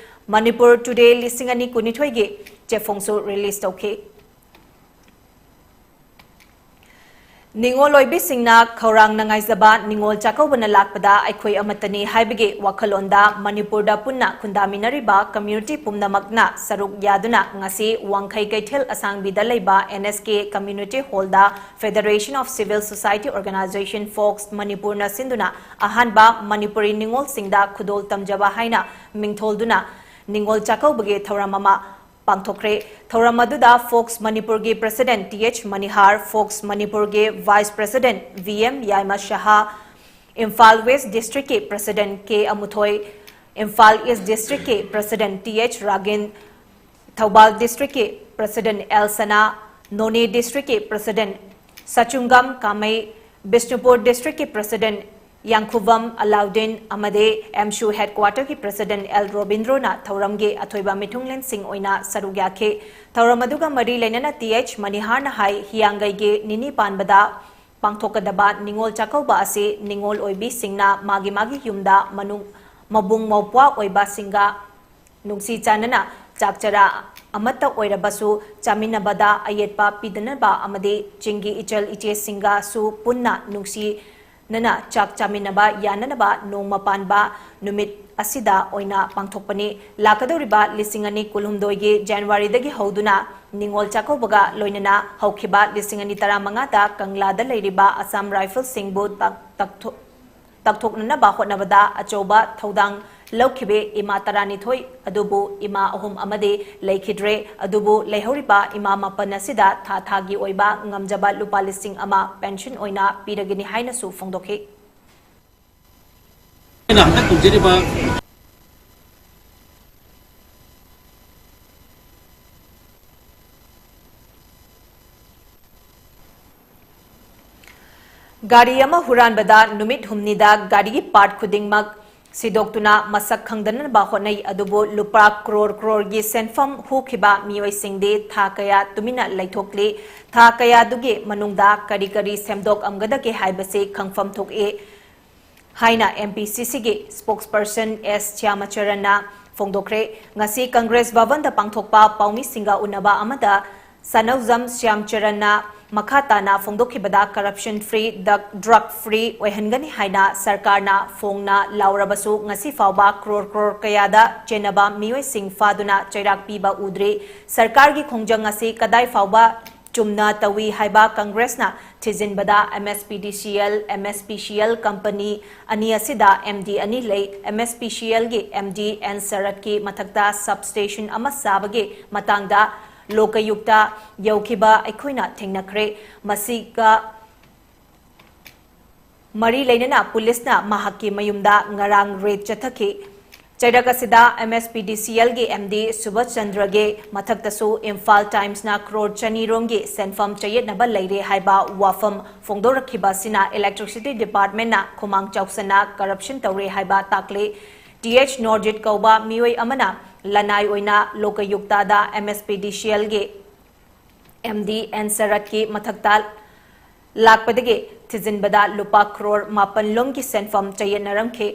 Manipur Today ꯂꯤꯁꯤꯡ ꯑꯅꯤ ꯀꯨꯟꯅꯤꯊꯣꯏꯒꯤ ꯆꯦꯐꯣꯡꯁꯨ release ꯇꯧꯈꯤ꯫ ꯅꯤꯉꯣꯜ ꯑꯣꯏꯕꯤꯁꯤꯡꯅ ꯈꯧꯔꯥꯡꯅ ꯉꯥꯏꯖꯕ ꯅꯤꯉꯣꯜ ꯆꯥꯛꯀꯧꯕꯅ ꯂꯥꯛꯄꯗ ꯑꯩꯈꯣꯏ ꯑꯃꯠꯇꯅꯤ ꯍꯥꯏꯕꯒꯤ ꯋꯥꯈꯜꯂꯣꯟꯗ ꯃꯅꯤꯄꯨꯔꯗ ꯄꯨꯟꯅ ꯈꯨꯟꯗꯥꯃꯤꯟꯅꯔꯤꯕ community ꯄꯨꯝꯅꯃꯛꯅ ꯁꯔꯨꯛ ꯌꯥꯗꯨꯅ ꯉꯁꯤ ꯋꯥꯡꯈꯩ ꯀꯩꯊꯦꯜ ꯑꯁꯥꯡꯕꯤꯗ ꯂꯩꯕ N S K Community Hall the Federation of Civil Society Organisation, fox, ꯃꯅꯤꯄꯨꯔꯅ ꯁꯤꯟꯗꯨꯅ ꯑꯍꯥꯟꯕ ꯃꯅꯤꯄꯨꯔꯤ ꯅꯤꯉꯣꯜꯁꯤꯡꯗ ꯈꯨꯗꯣꯜ ꯇꯝꯖꯕ ꯍꯥꯏꯅ ꯃꯤꯡꯊꯣꯜꯗꯨꯅ ꯅꯤꯉꯣꯜ ꯆꯥꯛꯀꯧꯕꯒꯤ ꯊꯧꯔꯝ ꯑꯃ ꯄꯥꯡꯊꯣꯛꯈ꯭ꯔꯦ꯫ ꯊꯧꯔꯝ ꯑꯗꯨꯗ ꯐꯣꯛꯁ ꯃꯅꯤꯄꯨꯔꯒꯤ ꯄ꯭ꯔꯁꯤꯗꯦꯟꯠ ꯇꯤ ꯑꯩꯆ ꯃꯅꯤꯍꯥꯔ, ꯐꯣꯛꯁ ꯃꯅꯤꯄꯨꯔꯒꯤ ꯚꯥꯏꯁ ꯄ꯭ꯔꯁꯤꯗꯦꯟꯠ ꯚꯤ ꯑꯦꯝ ꯌꯥꯏꯃ ꯁꯍꯥ, ꯏꯝꯐꯥꯜ ꯋꯦꯁ ꯗꯤꯁꯇ꯭ꯔꯤꯛꯀꯤ ꯄ꯭ꯔꯁꯤꯗꯦꯟꯠ ꯀꯦ ꯑꯃꯨꯊꯣꯏ, ꯏꯝꯐꯥꯜ ꯏꯁ ꯗꯤꯁꯇ꯭ꯔꯤꯛꯀꯤ ꯄ꯭ꯔꯁꯤꯗꯦꯟꯠ ꯇꯤ ꯑꯩꯆ ꯔꯥꯒꯤꯟ, ꯊꯧꯕꯥꯜ ꯗꯤꯁꯇ꯭ꯔꯤꯛꯀꯤ ꯄ꯭ꯔꯁꯤꯗꯦꯟꯠ ꯑꯦꯜ ꯁꯅꯥ, ꯅꯣꯅꯦ ꯗꯤꯁꯇ꯭ꯔꯤꯛꯀꯤ ꯄ꯭ꯔꯁꯤꯗꯦꯟꯠ ꯁꯆꯨꯡꯒꯝ ꯀꯥꯃꯩ, ꯕꯤꯁꯅꯨꯄꯨꯔ ꯗꯤꯁꯇ꯭ꯔꯤꯛꯀꯤ ꯄ꯭ꯔꯁꯤꯗꯦꯟꯠ ꯌꯥꯡꯈꯨꯕꯝ ꯑꯂꯥꯎꯗꯤꯟ ꯑꯃꯗꯤ ꯑꯦꯝꯁꯨ ꯍꯦꯗꯀ꯭ꯋꯥꯇꯔꯒꯤ ꯄ꯭ꯔꯁꯤꯗꯦꯟꯠ ꯑꯦꯜ ꯔꯣꯕꯤꯟꯗ꯭ꯔꯣꯅ ꯊꯧꯔꯝꯒꯤ ꯑꯊꯣꯏꯕ ꯃꯤꯊꯨꯡꯂꯦꯟꯁꯤꯡ ꯑꯣꯏꯅ ꯁꯔꯨꯛ ꯌꯥꯈꯤ꯫ ꯊꯧꯔꯝ ꯑꯗꯨꯒ ꯃꯔꯤ ꯂꯩꯅꯅ ꯇꯤ ꯑꯩꯆ ꯃꯅꯤꯍꯥꯔꯅ ꯍꯥꯏ, ꯍꯤꯌꯥꯡꯒꯩꯒꯤ ꯅꯤꯅꯤ ꯄꯥꯟꯕꯗ ꯄꯥꯡꯊꯣꯛꯀꯗꯕ ꯅꯤꯉꯣꯜ ꯆꯥꯛꯀꯧꯕ ꯑꯁꯤ ꯅꯤꯉꯣꯜ ꯑꯣꯏꯕꯤꯁꯤꯡꯅ ꯃꯥꯒꯤ ꯃꯥꯒꯤ ꯌꯨꯝꯗ ꯃꯅꯨꯡ ꯃꯕꯨꯡ ꯃꯧꯄ꯭ꯋꯥ ꯑꯣꯏꯕꯁꯤꯡꯒ ꯅꯨꯡꯁꯤ ꯆꯥꯟꯅꯅ ꯆꯥꯛ ꯆꯔꯥ ꯑꯃꯠꯇ ꯑꯣꯏꯔꯕꯁꯨ ꯆꯥꯃꯤꯟꯅꯕꯗ ꯑꯌꯦꯠꯄ ꯄꯤꯗꯅꯕ ꯑꯃꯗꯤ ꯆꯤꯡꯒꯤ ꯏꯆꯜ ꯏꯆꯦꯁꯤꯡꯒꯁꯨ ꯄꯨꯟꯅ ꯅꯨꯡꯁꯤꯅꯅ ꯆꯥꯛ ꯆꯥꯃꯤꯟꯅꯕ ꯌꯥꯅꯅꯕ ꯅꯣꯡꯃ ꯄꯥꯟꯕ ꯅꯨꯃꯤꯠ ꯑꯁꯤꯗ ꯑꯣꯏꯅ ꯄꯥꯡꯊꯣꯛꯄꯅꯤ꯫ ꯂꯥꯛꯀꯗꯧꯔꯤꯕ ꯂꯤꯁꯤꯡ ꯑꯅꯤ ꯀꯨꯟꯍꯨꯝꯗꯣꯏꯒꯤ ꯖꯅꯋꯥꯔꯤꯗꯒꯤ ꯍꯧꯗꯨꯅ ꯅꯤꯉꯣꯜ ꯆꯥꯛꯀꯧꯕꯒ ꯂꯣꯏꯅꯅ ꯍꯧꯈꯤꯕ ꯂꯤꯁꯤꯡ ꯑꯅꯤ ꯇꯔꯥꯃꯉꯥꯗ ꯀꯪꯂꯥꯗ ꯂꯩꯔꯤꯕ ꯑꯁꯥꯝ ꯔꯥꯏꯐꯜꯁꯤꯡꯕꯨ ꯇꯛ-, ꯇꯛꯊꯣ-, ꯇꯛꯊꯣꯛꯅꯅꯕ ꯍꯣꯠꯅꯕꯗ ꯑꯆꯧꯕ ꯊꯧꯗꯥꯡ ꯂꯧꯈꯤꯕ ꯏꯃꯥ ꯇꯔꯥꯅꯤꯊꯣꯏ ꯑꯗꯨꯕꯨ ꯏꯃꯥ ꯑꯍꯨꯝ ꯑꯃꯗꯤ ꯂꯩꯈꯤꯗ꯭ꯔꯦ꯫ ꯑꯗꯨꯕꯨ ꯂꯩꯍꯧꯔꯤꯕ ꯏꯃꯥ ꯃꯥꯄꯟ ꯑꯁꯤꯗ ꯊꯥ ꯊꯥꯒꯤ ꯑꯣꯏꯕ ꯉꯝꯖꯕ ꯂꯨꯄꯥ ꯂꯤꯁꯤꯡ ꯑꯃ ꯄꯦꯟꯁꯟ ꯑꯣꯏꯅ ꯄꯤꯔꯒꯅꯤ ꯍꯥꯏꯅꯁꯨ ꯐꯣꯡꯗꯣꯛꯈꯤ꯫ ꯑꯩꯅ ꯍꯟꯗꯛ ꯇꯧꯖꯔꯤꯕ ꯒꯥꯔꯤ ꯑꯃ ꯍꯨꯔꯥꯟꯕꯗ ꯅꯨꯃꯤꯠ ꯍꯨꯝꯅꯤꯗ ꯒꯥꯔꯤꯒꯤ ꯄꯥꯔꯠ ꯈꯨꯗꯤꯡꯃꯛ ꯁꯤꯗꯣꯛꯇꯨꯅ ꯃꯁꯛ ꯈꯪꯗꯅꯕ ꯍꯣꯠꯅꯩ꯫ ꯑꯗꯨꯕꯨ ꯂꯨꯄꯥ ꯀ꯭ꯔꯣꯔ ꯀ꯭ꯔꯣꯔꯒꯤ ꯁꯦꯟꯐꯝ ꯍꯨꯈꯤꯕ ꯃꯤꯑꯣꯏꯁꯤꯡꯗꯤ ꯊꯥ ꯀꯌꯥ ꯇꯨꯃꯤꯟꯅ ꯂꯩꯊꯣꯛꯂꯤ? ꯊꯥ ꯀꯌꯥꯗꯨꯒꯤ ꯃꯅꯨꯡꯗ ꯀꯔꯤ ꯀꯔꯤ ꯁꯦꯝꯗꯣꯛꯑꯝꯒꯗꯒꯦ ꯍꯥꯏꯕꯁꯤ ꯈꯪꯐꯝ ꯊꯣꯛꯏ ꯍꯥꯏꯅ ꯑꯦꯝ ꯄꯤ ꯁꯤ ꯁꯤꯒꯤ ꯁ꯭ꯄꯣꯛꯁꯄꯔꯁꯟ ꯑꯦꯁ ꯁ꯭ꯌꯥꯃꯆꯔꯟꯅ ꯐꯣꯡꯗꯣꯛꯈ꯭ꯔꯦ꯫ ꯉꯁꯤ ꯀꯪꯒ꯭ꯔꯦꯁ ꯚꯕꯟꯗ ꯄꯥꯡꯊꯣꯛꯄ ꯄꯥꯎꯃꯤꯁꯤꯡꯒ ꯎꯅꯕ ꯑꯃꯗ ꯁꯅꯧꯖꯝ ꯁ꯭ꯌꯥꯝꯆꯔꯟꯅ ꯃꯈꯥ ꯇꯥꯅ ꯐꯣꯡꯗꯣꯛꯈꯤꯕꯗ, ꯀꯔꯞꯁꯟ ꯐ꯭ꯔꯤ, ꯗ-, ꯗ꯭ꯔꯒ ꯐ꯭ꯔꯤ ꯑꯣꯏꯍꯟꯒꯅꯤ ꯍꯥꯏꯅ ꯁꯔꯀꯥꯔꯅ ꯐꯣꯡꯅ ꯂꯥꯎꯔꯕꯁꯨ ꯉꯁꯤ ꯐꯥꯎꯕ ꯀ꯭ꯔꯣꯔ ꯀ꯭ꯔꯣꯔ ꯀꯌꯥꯗ ꯆꯦꯟꯅꯕ ꯃꯤꯑꯣꯏꯁꯤꯡ ꯐꯥꯗꯨꯅ ꯆꯩꯔꯥꯛ ꯄꯤꯕ ꯎꯗ꯭ꯔꯤ꯫ ꯁꯔꯀꯥꯔꯒꯤ ꯈꯣꯡꯖꯪ ꯑꯁꯤ ꯀꯗꯥꯏ ꯐꯥꯎꯕ ꯆꯨꯝꯅ ꯇꯧꯏ ꯍꯥꯏꯕ ꯀꯪꯒ꯭ꯔꯦꯁꯅ ꯊꯤꯖꯤꯟꯕꯗ MSPDCL, MSPCL company ꯑꯅꯤ ꯑꯁꯤꯗ MD ꯑꯅꯤ ꯂꯩ꯫ MSPCLꯒꯤ MD N ꯁꯔꯠꯀꯤ ꯃꯊꯛꯇ substation ꯑꯃ ꯁꯥꯕꯒꯤ ꯃꯇꯥꯡꯗ ꯂꯣꯀꯌꯨꯛꯇ ꯌꯧꯈꯤꯕ ꯑꯩꯈꯣꯏꯅ ꯊꯦꯡꯅꯈ꯭ꯔꯦ꯫ ꯃꯁꯤꯒ ꯃꯔꯤ ꯂꯩꯅꯅ ꯄꯨꯂꯤꯁꯅ ꯃꯍꯥꯛꯀꯤ ꯃꯌꯨꯝꯗ ꯉꯔꯥꯡ raid ꯆꯠꯊꯈꯤ꯫ ꯆꯩꯔꯛ ꯑꯁꯤꯗ MSPDCLꯒꯤ MD ꯁꯨꯕꯁ ꯆꯟꯗ꯭ꯔꯒꯤ ꯃꯊꯛꯇꯁꯨ ꯏꯝꯐꯥꯜ ꯇꯥꯏꯝꯁꯅ ꯀ꯭ꯔꯣꯔ ꯆꯅꯤ ꯔꯣꯝꯒꯤ ꯁꯦꯟꯐꯝ ꯆꯌꯦꯠꯅꯕ ꯂꯩꯔꯦ ꯍꯥꯏꯕ ꯋꯥꯐꯝ ꯐꯣꯡꯗꯣꯔꯛꯈꯤꯕ ꯑꯁꯤꯅ Electricity Departmentꯅ ꯈꯨꯃꯥꯡ ꯆꯥꯎꯁꯟꯅ corruption ꯇꯧꯔꯦ ꯍꯥꯏꯕ ꯇꯥꯛꯂꯤ꯫ Th Nordjit ꯀꯧꯕ ꯃꯤꯑꯣꯏ ꯑꯃꯅ ꯂꯅꯥꯏ ꯑꯣꯏꯅ ꯂꯣꯀꯌꯨꯛꯇꯗ MSPDCLꯒꯤ MD N ꯁꯔꯠꯀꯤ ꯃꯊꯛꯇ ꯂꯥꯛꯄꯗꯒꯤ ꯊꯤꯖꯤꯟꯕꯗ ꯂꯨꯄꯥ ꯀ꯭ꯔꯣꯔ ꯃꯥꯄꯟ ꯂꯣꯝꯒꯤ ꯁꯦꯟꯐꯝ ꯆꯌꯦꯠꯅꯔꯝꯈꯤ꯫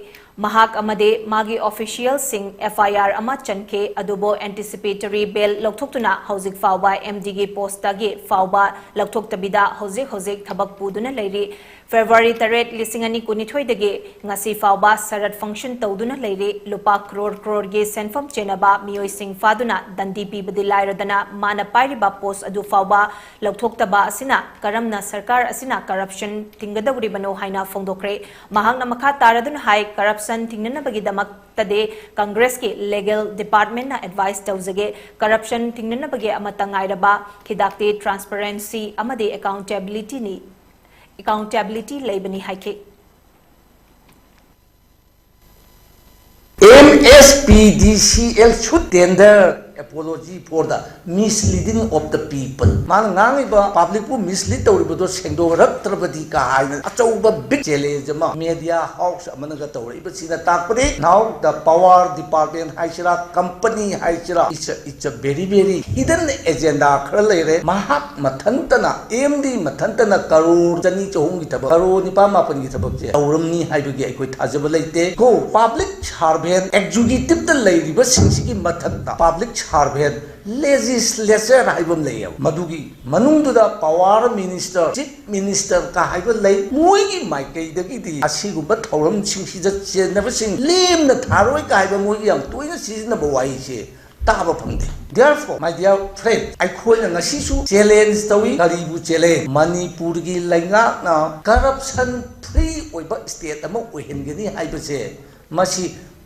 ꯃꯍꯥꯛ ꯑꯃꯗꯤ ꯃꯥꯒꯤ officialꯁꯤꯡ FIR ꯑꯃ ꯆꯟꯈꯤ, ꯑꯗꯨꯕꯨ anticipatory bail ꯂꯧꯊꯣꯛꯇꯨꯅ ꯍꯧꯖꯤꯛ ꯐꯥꯎꯕ MDꯒꯤ postꯇꯒꯤ ꯐꯥꯎꯕ ꯂꯧꯊꯣꯛꯇꯕꯤꯗ ꯍꯧꯖꯤꯛ ꯍꯧꯖꯤꯛ ꯊꯕꯛ ꯄꯨꯗꯨꯅ ꯂꯩꯔꯤ꯫ February ꯇꯔꯦꯠ, ꯂꯤꯁꯤꯡ ꯑꯅꯤ ꯀꯨꯟꯅꯤꯊꯣꯏꯗꯒꯤ ꯉꯁꯤ ꯐꯥꯎꯕ ꯁꯔꯠ function ꯇꯧꯗꯨꯅ ꯂꯩꯔꯤ꯫ ꯂꯨꯄꯥ ꯀ꯭ꯔꯣꯔ ꯀ꯭ꯔꯣꯔꯒꯤ ꯁꯦꯟꯐꯝ ꯆꯦꯟꯅꯕ ꯃꯤꯑꯣꯏꯁꯤꯡ ꯐꯥꯗꯨꯅ ꯗꯟꯗꯤ ꯄꯤꯕꯗꯤ ꯂꯥꯏꯔꯗꯅ ꯃꯥꯅ ꯄꯥꯏꯔꯤꯕ post ꯑꯗꯨ ꯐꯥꯎꯕ ꯂꯧꯊꯣꯛꯇꯕ ꯑꯁꯤꯅ ꯀꯔꯝꯅ ꯁꯔꯀꯥꯔ ꯑꯁꯤꯅ corruption ꯊꯤꯡꯒꯗꯧꯔꯤꯕꯅꯣ ꯍꯥꯏꯅ ꯐꯣꯡꯗꯣꯛꯈ꯭ꯔꯦ꯫ ꯃꯍꯥꯛꯅ ꯃꯈꯥ ꯇꯥꯔꯗꯨꯅ ꯍꯥꯏ, corruption ꯊꯤꯡꯅꯅꯕꯒꯤꯗꯃꯛꯇꯗꯤ ꯀꯪꯒ꯭ꯔꯦꯁꯀꯤ legal departmentꯅ advice ꯇꯧꯖꯒꯦ꯫ Corruption ꯊꯤꯡꯅꯅꯕꯒꯤ ꯑꯃꯠꯇ ꯉꯥꯏꯔꯕ ꯍꯤꯗꯥꯛꯇꯤ transparency ꯑꯃꯗꯤ accountabilityꯅꯤ꯫ Accountability ꯂꯩꯕꯅꯤ ꯍꯥꯏꯈꯤ꯫ MSPDCL should tender apology for the misleading of the people. ꯃꯥꯅ ꯉꯥꯡꯉꯤꯕ publicꯄꯨ mislead ꯇꯧꯔꯤꯕꯗꯣ ꯁꯦꯡꯗꯣꯛꯔꯛꯇ꯭ꯔꯕꯗꯤ ꯀꯥ ꯍꯥꯏꯅ ꯑꯆꯧꯕ big challenge ꯑꯃ media house ꯑꯃꯅꯒ ꯇꯧꯔꯛꯏꯕꯁꯤꯅ ꯇꯥꯛꯄꯗꯤ now the power department ꯍꯥꯏꯁꯤꯔꯥ, company ꯍꯥꯏꯁꯤꯔꯥ, it's a, it's a very, very hidden agenda ꯈꯔ ꯂꯩꯔꯦ꯫ ꯃꯍꯥꯛ ꯃꯊꯟꯇꯅ, MD ꯃꯊꯟꯇꯅ ꯀꯔꯣꯔ ꯆꯅꯤ ꯆꯍꯨꯝꯒꯤ ꯊꯕꯛ, ꯀꯔꯣꯔ ꯅꯤꯄꯥꯟ ꯃꯥꯄꯟꯒꯤ ꯊꯕꯛꯁꯦ ꯇꯧꯔꯝꯅꯤ ꯍꯥꯏꯕꯒꯤ ꯑꯩꯈꯣꯏ ꯊꯥꯖꯕ ꯂꯩꯇꯦ꯫ ꯀꯣ, public servant, executiveꯇ ꯂꯩꯔꯤꯕꯁꯤꯡꯁꯤꯒꯤ ꯃꯊꯛꯇ public servant, legislature ꯍꯥꯏꯕ ꯑꯃ ꯂꯩꯌꯦꯕ꯫ ꯃꯗꯨꯒꯤ ꯃꯅꯨꯡꯗꯨꯗ power minister, chief ministerꯀ ꯍꯥꯏꯕ ꯂꯩ꯫ ꯃꯣꯏꯒꯤ ꯃꯥꯏꯀꯩꯗꯒꯤꯗꯤ ꯑꯁꯤꯒꯨꯝꯕ ꯊꯧꯔꯝꯁꯤꯡꯁꯤꯗ ꯆꯦꯟꯅꯕꯁꯤꯡ ꯂꯦꯝꯅ ꯊꯥꯔꯣꯏ ꯀ ꯍꯥꯏꯕ ꯃꯣꯏꯒꯤ ꯌꯥꯝ ꯇꯣꯏꯅ ꯁꯤꯖꯤꯟꯅꯕ ꯋꯥꯍꯩꯁꯦ ꯇꯥꯕ ꯐꯪꯗꯦ꯫ Therefore, my dear friend, ꯑꯩꯈꯣꯏꯅ ꯉꯁꯤꯁꯨ challenge ꯇꯧꯏ꯫ ꯀꯔꯤꯕꯨ challenge? ꯃꯅꯤꯄꯨꯔꯒꯤ ꯂꯩꯉꯥꯛꯅ corruption free ꯑꯣꯏꯕ state ꯑꯃ ꯑꯣꯏꯍꯟꯒꯅꯤ ꯍꯥꯏꯕꯁꯦ, ꯃꯁꯤ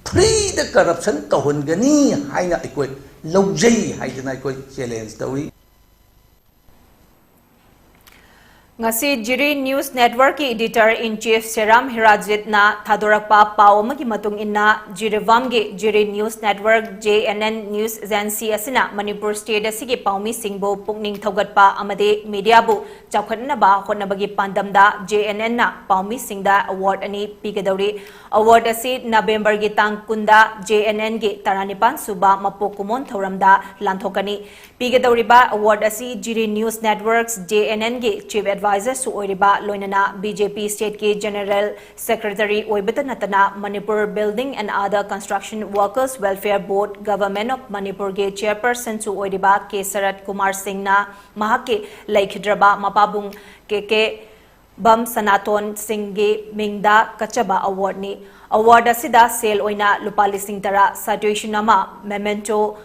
freeꯗ corruption ꯇꯧꯍꯟꯒꯅꯤ ꯍꯥꯏꯅ ꯑꯩꯈꯣꯏ ꯂꯧꯖꯩ ꯍꯥꯏꯗꯅ ꯑꯩꯈꯣꯏ challenge ꯇꯧꯏ꯫ ꯉꯁꯤ ꯖꯤꯔꯤ News Networkꯀꯤ editor in chief ꯁꯦꯔꯥꯝ ꯍꯤꯔꯥꯖꯤꯠꯅ ꯊꯥꯗꯣꯔꯛꯄ ꯄꯥꯎ ꯑꯃꯒꯤ ꯃꯇꯨꯡ ꯏꯟꯅ, ꯖꯤꯔꯤꯕꯥꯝꯒꯤ ꯖꯤꯔꯤ News Network, J N N News Agency ꯑꯁꯤꯅ ꯃꯅꯤꯄꯨꯔ state ꯑꯁꯤꯒꯤ ꯄꯥꯎꯃꯤꯁꯤꯡꯕꯨ ꯄꯨꯛꯅꯤꯡ ꯊꯧꯒꯠꯄ ꯑꯃꯗꯤ mediaꯕꯨ ꯆꯥꯎꯈꯠꯅꯕ ꯍꯣꯠꯅꯕꯒꯤ ꯄꯥꯟꯗꯝꯗ J N Nꯅ ꯄꯥꯎꯃꯤꯁꯤꯡꯗ award ꯑꯅꯤ ꯄꯤꯒꯗꯧꯔꯤ꯫ Award ꯑꯁꯤ Novemberꯒꯤ ꯇꯥꯡ ꯀꯨꯟꯗ J N Nꯒꯤ ꯇꯔꯥꯅꯤꯄꯥꯟ ꯁꯨꯕ ꯃꯄꯣꯛ ꯀꯨꯝꯑꯣꯟ ꯊꯧꯔꯝꯗ ꯂꯥꯟꯊꯣꯛꯀꯅꯤ꯫ ꯄꯤꯒꯗꯧꯔꯤꯕ award ꯑꯁꯤ ꯖꯤꯔꯤ News Networks, J N Nꯒꯤ chief advisorꯁꯨ ꯑꯣꯏꯔꯤꯕ, ꯂꯣꯏꯅꯅ B J P stateꯀꯤ general secretary ꯑꯣꯏꯕꯇ ꯅꯠꯇꯅ Manipur Building and Other Construction Workers Welfare Board, Government of Manipurꯒꯤ chairpersonꯁꯨ ꯑꯣꯏꯔꯤꯕ ꯀꯦ ꯁꯔꯠ ꯀꯨꯃꯥꯔ ꯁꯤꯡꯅ ꯃꯍꯥꯛꯀꯤ ꯂꯩꯈꯤꯗ꯭ꯔꯕ ꯃꯄꯥꯕꯨꯡ ꯀꯦ ꯀꯦ ꯕꯝ ꯁꯅꯥꯇꯣꯟ ꯁꯤꯡꯒꯤ ꯃꯤꯡꯗ ꯀꯠꯆꯕ awardꯅꯤ꯫ Award ꯑꯁꯤꯗ ꯁꯦꯜ ꯑꯣꯏꯅ ꯂꯨꯄꯥ ꯂꯤꯁꯤꯡ ꯇꯔꯥ, citation ꯑꯃ, memento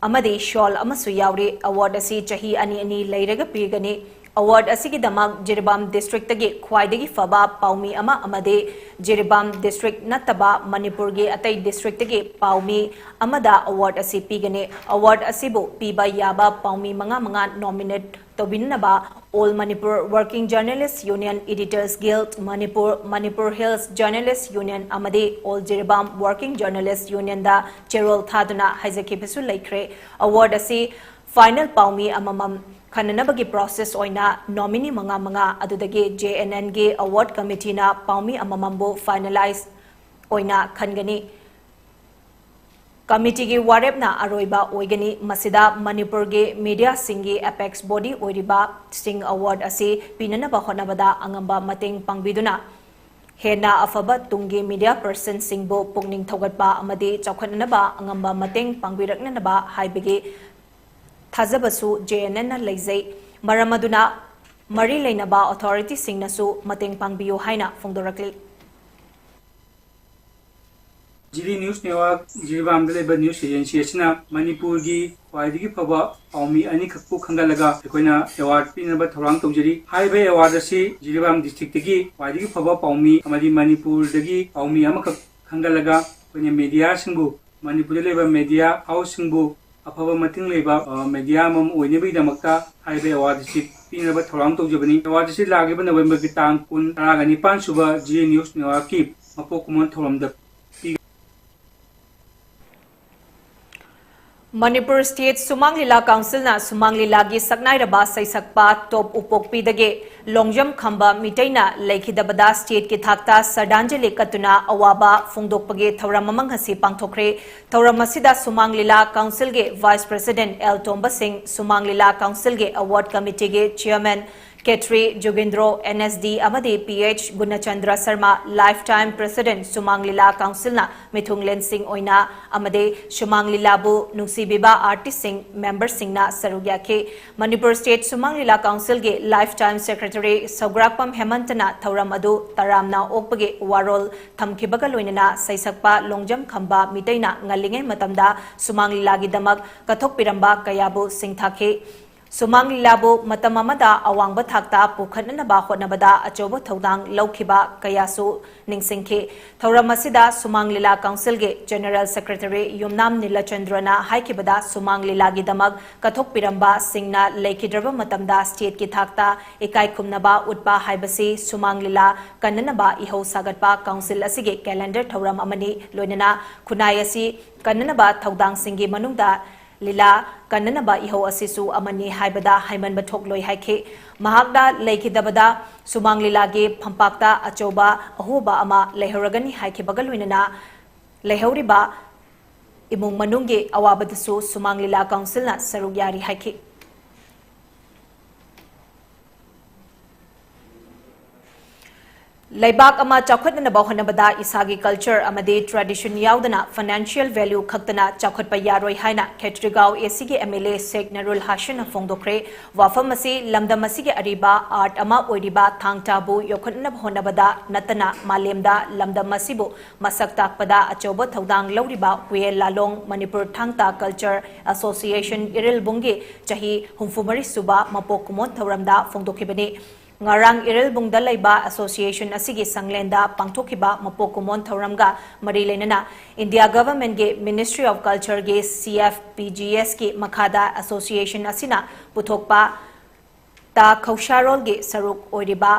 ꯑꯃꯗꯤ shawl ꯑꯃꯁꯨ ꯌꯥꯎꯔꯤ꯫ Award ꯑꯁꯤ ꯆꯍꯤ ꯑꯅꯤ ꯑꯅꯤ ꯂꯩꯔꯒ ꯄꯤꯒꯅꯤ꯫ Award ꯑꯁꯤꯒꯤꯗꯃꯛ ꯖꯤꯔꯤꯕꯥꯝ districtꯇꯒꯤ ꯈ꯭ꯋꯥꯏꯗꯒꯤ ꯐꯕ ꯄꯥꯎꯃꯤ ꯑꯃ ꯑꯃꯗꯤ ꯖꯤꯔꯤꯕꯥꯝ district ꯅꯠꯇꯕ ꯃꯅꯤꯄꯨꯔꯒꯤ ꯑꯇꯩ districtꯇꯒꯤ ꯄꯥꯎꯃꯤ ꯑꯃꯗ award ꯑꯁꯤ ꯄꯤꯒꯅꯤ꯫ Award ꯑꯁꯤꯕꯨ ꯄꯤꯕ ꯌꯥꯕ ꯄꯥꯎꯃꯤ ꯃꯉꯥ ꯃꯉꯥ nominate ꯇꯧꯕꯤꯅꯅꯕ All Manipur Working Journalists Union, Editors Guild Manipur, Manipur Hills Journalists Union ꯑꯃꯗꯤ All Jiribam Working Journalists Unionꯗ ꯆꯦꯔꯣꯜ ꯊꯥꯗꯨꯅ ꯍꯥꯏꯖꯈꯤꯕꯁꯨ ꯂꯩꯈ꯭ꯔꯦ꯫ Award ꯑꯁꯤ final ꯄꯥꯎꯃꯤ ꯑꯃꯃꯝ ꯈꯟꯅꯅꯕꯒꯤ process ꯑꯣꯏꯅ nominee ꯃꯉꯥ ꯃꯉꯥ ꯑꯗꯨꯗꯒꯤ J N Nꯒꯤ award committeeꯅ ꯄꯥꯎꯃꯤ ꯑꯃꯃꯝꯕꯨ finalist ꯑꯣꯏꯅ ꯈꯟꯒꯅꯤ꯫ Committeeꯒꯤ ꯋꯥꯔꯦꯞꯅ ꯑꯔꯣꯏꯕ ꯑꯣꯏꯒꯅꯤ꯫ ꯃꯁꯤꯗ ꯃꯅꯤꯄꯨꯔꯒꯤ mediaꯁꯤꯡꯒꯤ apex body ꯑꯣꯏꯔꯤꯕ ꯁꯤꯡ award ꯑꯁꯤ ꯄꯤꯅꯅꯕ ꯍꯣꯠꯅꯕꯗ ꯑꯉꯝꯕ ꯃꯇꯦꯡ ꯄꯥꯡꯕꯤꯗꯨꯅ ꯍꯦꯟꯅ ꯑꯐꯕ ꯇꯨꯡꯒꯤ media personꯁꯤꯡꯕꯨ ꯄꯨꯛꯅꯤꯡ ꯊꯧꯒꯠꯄ ꯑꯃꯗꯤ ꯆꯥꯎꯈꯠꯅꯅꯕ ꯑꯉꯝꯕ ꯃꯇꯦꯡ ꯄꯥꯡꯕꯤꯔꯛꯅꯅꯕ ꯍꯥꯏꯕꯒꯤ ꯊꯥꯖꯕꯁꯨ J N Nꯅ ꯂꯩꯖꯩ꯫ ꯃꯔꯝ ꯑꯗꯨꯅ ꯃꯔꯤ ꯂꯩꯅꯕ authorityꯁꯤꯡꯅꯁꯨ ꯃꯇꯦꯡ ꯄꯥꯡꯕꯤꯌꯨ ꯍꯥꯏꯅ ꯐꯣꯡꯗꯣꯔꯛꯂꯤ꯫ ꯖꯤꯔꯤ ꯅ꯭ꯌꯨꯁ ꯅꯦꯠꯋꯥꯔꯛ ꯖꯤꯔꯤꯕꯥꯝꯗ ꯂꯩꯕ ꯅ꯭ꯌꯨꯁ ꯑꯦꯖꯦꯟꯁꯤ ꯑꯁꯤꯅ ꯃꯅꯤꯄꯨꯔꯒꯤ ꯈ꯭ꯋꯥꯏꯗꯒꯤ ꯐꯕ ꯄꯥꯎꯃꯤ ꯑꯅꯤꯈꯛꯄꯨ ꯈꯟꯒꯠꯂꯒ ꯑꯩꯈꯣꯏꯅ ꯑꯦꯋꯥꯔꯗ ꯄꯤꯅꯕ ꯊꯧꯔꯥꯡ ꯇꯧꯖꯔꯤ꯫ ꯍꯥꯏꯔꯤꯕ ꯑꯦꯋꯥꯔꯗ ꯑꯁꯤ ꯖꯤꯔꯤꯕꯥꯝ ꯗꯤꯁꯇ꯭ꯔꯤꯛꯇꯒꯤ ꯈ꯭ꯋꯥꯏꯗꯒꯤ ꯐꯕ ꯄꯥꯎꯃꯤ ꯑꯃꯗꯤ ꯃꯅꯤꯄꯨꯔꯗꯒꯤ ꯄꯥꯎꯃꯤ ꯑꯃꯈꯛ ꯈꯟꯒꯠꯂꯒ ꯑꯩꯈꯣꯏꯅ ꯃꯦꯗꯤꯌꯥꯁꯤꯡꯕꯨ, ꯃꯅꯤꯄꯨꯔꯗ ꯂꯩꯕ ꯃꯦꯗꯤꯌꯥ ꯍꯥꯎꯁꯁꯤꯡꯕꯨ ꯑꯐꯕ ꯃꯇꯤꯡ ꯂꯩꯕ, ꯑ, ꯃꯦꯗꯤꯌꯥ ꯑꯃꯃꯝ ꯑꯣꯏꯅꯕꯒꯤꯗꯃꯛꯇ ꯍꯥꯏꯔꯤꯕ ꯑꯦꯋꯥꯔꯗ ꯑꯁꯤ ꯄꯤꯅꯕ ꯊꯧꯔꯥꯡ ꯇꯧꯖꯕꯅꯤ꯫ ꯑꯦꯋꯥꯔꯗ ꯑꯁꯤ ꯂꯥꯛꯂꯤꯕ ꯅꯕꯦꯝꯕꯔꯒꯤ ꯇꯥꯡ ꯀꯨꯟ, ꯇꯔꯥꯒ ꯅꯤꯄꯥꯟ ꯁꯨꯕ ꯖꯤꯔꯤ ꯅ꯭ꯌꯨꯁ ꯅꯦꯠꯋꯥꯔꯛꯀꯤ ꯃꯄꯣꯛ ꯀꯨꯝꯑꯣꯟ ꯊꯧꯔꯝꯗ ꯄꯤꯒꯅꯤ꯫ ꯃꯅꯤꯄꯨꯔ ꯁ꯭ꯇꯦꯠ ꯁꯨꯃꯥꯡ ꯂꯤꯂꯥ ꯀꯥꯎꯟꯁꯤꯜꯅ ꯁꯨꯃꯥꯡ ꯂꯤꯂꯥꯒꯤ ꯁꯛꯅꯥꯏꯔꯕ ꯁꯩꯁꯛꯄ ꯇꯣꯞ ꯎꯄꯣꯛꯄꯤꯗꯒꯤ ꯂꯣꯡꯖꯝ ꯈꯝꯕ ꯃꯤꯇꯩꯅ ꯂꯩꯈꯤꯗꯕꯗ ꯁ꯭ꯇꯦꯠꯀꯤ ꯊꯥꯛꯇ ꯁ꯭ꯔꯗꯥꯟꯖꯂꯤ ꯀꯠꯇꯨꯅ ꯑꯋꯥꯕ ꯐꯣꯡꯗꯣꯛꯄꯒꯤ ꯊꯧꯔꯝ ꯑꯃ ꯉꯁꯤ ꯄꯥꯡꯊꯣꯛꯈ꯭ꯔꯦ꯫ ꯊꯧꯔꯝ ꯑꯁꯤꯗ ꯁꯨꯃꯥꯡ ꯂꯤꯂꯥ ꯀꯥꯎꯟꯁꯤꯜꯒꯤ ꯚꯥꯏꯁ ꯄ꯭ꯔꯦꯁꯤꯗꯦꯟꯠ ꯑꯦꯜ ꯇꯣꯝꯕ ꯁꯤꯡ, ꯁꯨꯃꯥꯡ ꯂꯤꯂꯥ ꯀꯥꯎꯟꯁꯤꯜꯒꯤ ꯑꯦꯋꯥꯔꯗ ꯀꯃꯤꯇꯤꯒꯤ chairman Khetri Jugindro, N S D ꯑꯃꯗꯤ P H Gunachandra Sharma, lifetime president Shumang Leela ꯀꯥꯎꯟꯁꯤꯜꯅ ꯃꯤꯊꯨꯡꯂꯦꯟꯁꯤꯡ ꯑꯣꯏꯅ ꯑꯃꯗꯤ ꯁꯨꯃꯥꯡ ꯂꯤꯂꯥꯕꯨ ꯅꯨꯡꯁꯤꯕꯤꯕ ꯑꯥꯔꯇꯤꯁꯁꯤꯡ, ꯃꯦꯝꯕꯔꯁꯤꯡꯅ ꯁꯔꯨꯛ ꯌꯥꯈꯤ꯫ ꯃꯅꯤꯄꯨꯔ ꯁ꯭ꯇꯦꯠ ꯁꯨꯃꯥꯡ ꯂꯤꯂꯥ ꯀꯥꯎꯟꯁꯤꯜꯒꯤ ꯂꯥꯏꯐ ꯇꯥꯏꯝ ꯁꯦꯀ꯭ꯔꯦꯇꯔꯤ ꯁꯧꯒ꯭ꯔꯥꯛꯄꯝ ꯍꯦꯃꯟꯇꯅ ꯊꯧꯔꯝ ꯑꯗꯨ ꯇꯔꯥꯝꯅ ꯑꯣꯛꯄꯒꯤ ꯋꯥꯔꯣꯜ ꯊꯝꯈꯤꯕꯒ ꯂꯣꯏꯅꯅ ꯁꯩꯁꯛꯄ ꯂꯣꯡꯖꯝ ꯈꯝꯕ ꯃꯤꯇꯩꯅ ꯉꯜꯂꯤꯉꯩ ꯃꯇꯝꯗ ꯁꯨꯃꯥꯡ ꯂꯤꯂꯥꯒꯤꯗꯃꯛ ꯀꯠꯊꯣꯛꯄꯤꯔꯝꯕ ꯀꯌꯥꯕꯨ ꯁꯤꯡꯊꯥꯈꯤ꯫ ꯁꯨꯃꯥꯡ ꯂꯤꯂꯥꯕꯨ ꯃꯇꯝ ꯑꯃꯗ ꯑꯋꯥꯡꯕ ꯊꯥꯛꯇ ꯄꯨꯈꯠꯅꯅꯕ ꯍꯣꯠꯅꯕꯗ ꯑꯆꯧꯕ ꯊꯧꯗꯥꯡ ꯂꯧꯈꯤꯕ ꯀꯌꯥꯁꯨ ꯅꯤꯡꯁꯤꯡꯈꯤ꯫ ꯊꯧꯔꯝ ꯑꯁꯤꯗ ꯁꯨꯃꯥꯡ ꯂꯤꯂꯥ ꯀꯥꯎꯟꯁꯤꯜꯒꯤ ꯖꯦꯅꯔꯦꯜ ꯁꯦꯀ꯭ꯔꯦꯇꯔꯤ ꯌꯨꯝꯅꯥꯝ ꯅꯤꯂꯆꯟꯗ꯭ꯔꯅ ꯍꯥꯏꯈꯤꯕꯗ, ꯁꯨꯃꯥꯡ ꯂꯤꯂꯥꯒꯤꯗꯃꯛ ꯀꯠꯊꯣꯛꯄꯤꯔꯝꯕꯁꯤꯡꯅ ꯂꯩꯈꯤꯗ꯭ꯔꯕ ꯃꯇꯝꯗ ꯁ꯭ꯇꯦꯠꯀꯤ ꯊꯥꯛꯇ ꯏꯀꯥꯏ ꯈꯨꯝꯅꯕ ꯎꯠꯄ ꯍꯥꯏꯕꯁꯤ ꯁꯨꯃꯥꯡ ꯂꯤꯂꯥ ꯀꯟꯅꯅꯕ ꯏꯍꯧ ꯁꯥꯒꯠꯄ ꯀꯥꯎꯟꯁꯤꯜ ꯑꯁꯤꯒꯤ ꯀꯦꯂꯦꯟꯗꯔ ꯊꯧꯔꯝ ꯑꯃꯅꯤ꯫ ꯂꯣꯏꯅꯅ ꯈꯨꯟꯅꯥꯏ ꯑꯁꯤ ꯀꯟꯅꯅꯕ ꯊꯧꯗꯥꯡꯁꯤꯡꯒꯤ ꯃꯅꯨꯡꯗ ꯂꯤꯂꯥ ꯀꯟꯅꯅꯕ ꯏꯍꯧ ꯑꯁꯤꯁꯨ ꯑꯃꯅꯤ ꯍꯥꯏꯕꯗ ꯍꯥꯏꯃꯟꯕ ꯊꯣꯛꯂꯣꯏ ꯍꯥꯏꯈꯤ꯫ ꯃꯍꯥꯛꯅ ꯂꯩꯈꯤꯗꯕꯗ ꯁꯨꯃꯥꯡ ꯂꯤꯂꯥꯒꯤ ꯐꯝꯄꯥꯛꯇ ꯑꯆꯧꯕ ꯑꯍꯣꯕ ꯑꯃ ꯂꯩꯍꯧꯔꯒꯅꯤ ꯍꯥꯏꯈꯤꯕꯒ ꯂꯣꯏꯅꯅ ꯂꯩꯍꯧꯔꯤꯕ ꯏꯃꯨꯡ ꯃꯅꯨꯡꯒꯤ ꯑꯋꯥꯕꯗꯁꯨ ꯁꯨꯃꯥꯡ ꯂꯤꯂꯥ ꯀꯥꯎꯟꯁꯤꯜꯅ ꯁꯔꯨꯛ ꯌꯥꯔꯤ ꯍꯥꯏꯈꯤ꯫ ꯂꯩꯕꯥꯛ ꯑꯃ ꯆꯥꯎꯈꯠꯅꯅꯕ ꯍꯣꯠꯅꯕꯗ ꯏꯁꯥꯒꯤ culture ꯑꯃꯗꯤ tradition ꯌꯥꯎꯗꯅ financial value ꯈꯛꯇꯅ ꯆꯥꯎꯈꯠꯄ ꯌꯥꯔꯣꯏ ꯍꯥꯏꯅ ꯈꯦꯇ꯭ꯔꯤꯒꯥꯎ ꯑꯦ ꯁꯤꯒꯤ ꯑꯦꯝ ꯑꯦꯜ ꯑꯦ ꯁꯦꯈ ꯅꯔꯨꯜ ꯍꯥꯁꯟꯅ ꯐꯣꯡꯗꯣꯛꯈ꯭ꯔꯦ꯫ ꯋꯥꯐꯝ ꯑꯁꯤ ꯂꯝꯗꯝ ꯑꯁꯤꯒꯤ ꯑꯔꯤꯕ art ꯑꯃ ꯑꯣꯏꯔꯤꯕ ꯊꯥꯡ ꯇꯥꯕꯨ ꯌꯣꯛꯈꯠꯅꯕ ꯍꯣꯠꯅꯕꯗ ꯅꯠꯇꯅ ꯃꯥꯂꯦꯝꯗ ꯂꯝꯗꯝ ꯑꯁꯤꯕꯨ ꯃꯁꯛ ꯇꯥꯛꯄꯗ ꯑꯆꯧꯕ ꯊꯧꯗꯥꯡ ꯂꯧꯔꯤꯕ ꯍꯨꯌꯦꯟ ꯂꯥꯂꯣꯡ ꯃꯅꯤꯄꯨꯔ ꯊꯥꯡ ꯇꯥ Culture Association ꯏꯔꯤꯜꯕꯨꯡꯒꯤ ꯆꯍꯤ ꯍꯨꯝꯐꯨ ꯃꯔꯤ ꯁꯨꯕ ꯃꯄꯣꯛ ꯀꯨꯝꯑꯣꯟ ꯊꯧꯔꯝꯗ ꯐꯣꯡꯗꯣꯛꯈꯤꯕꯅꯤ꯫ ꯉꯔꯥꯡ ꯏꯔꯤꯜꯕꯨꯡꯗ ꯂꯩꯕ association ꯑꯁꯤꯒꯤ ꯁꯪꯂꯦꯟꯗ ꯄꯥꯡꯊꯣꯛꯈꯤꯕ ꯃꯄꯣꯛ ꯀꯨꯝꯑꯣꯟ ꯊꯧꯔꯝꯒ ꯃꯔꯤ ꯂꯩꯅꯅ India Government ꯒꯤ Ministry of Culture ꯒꯤ C F P G S ꯀꯤ ꯃꯈꯥꯗ association ꯑꯁꯤꯅ ꯄꯨꯊꯣꯛꯄ ꯇꯥ ꯈꯧꯁꯥꯔꯣꯜꯒꯤ ꯁꯔꯨꯛ ꯑꯣꯏꯔꯤꯕ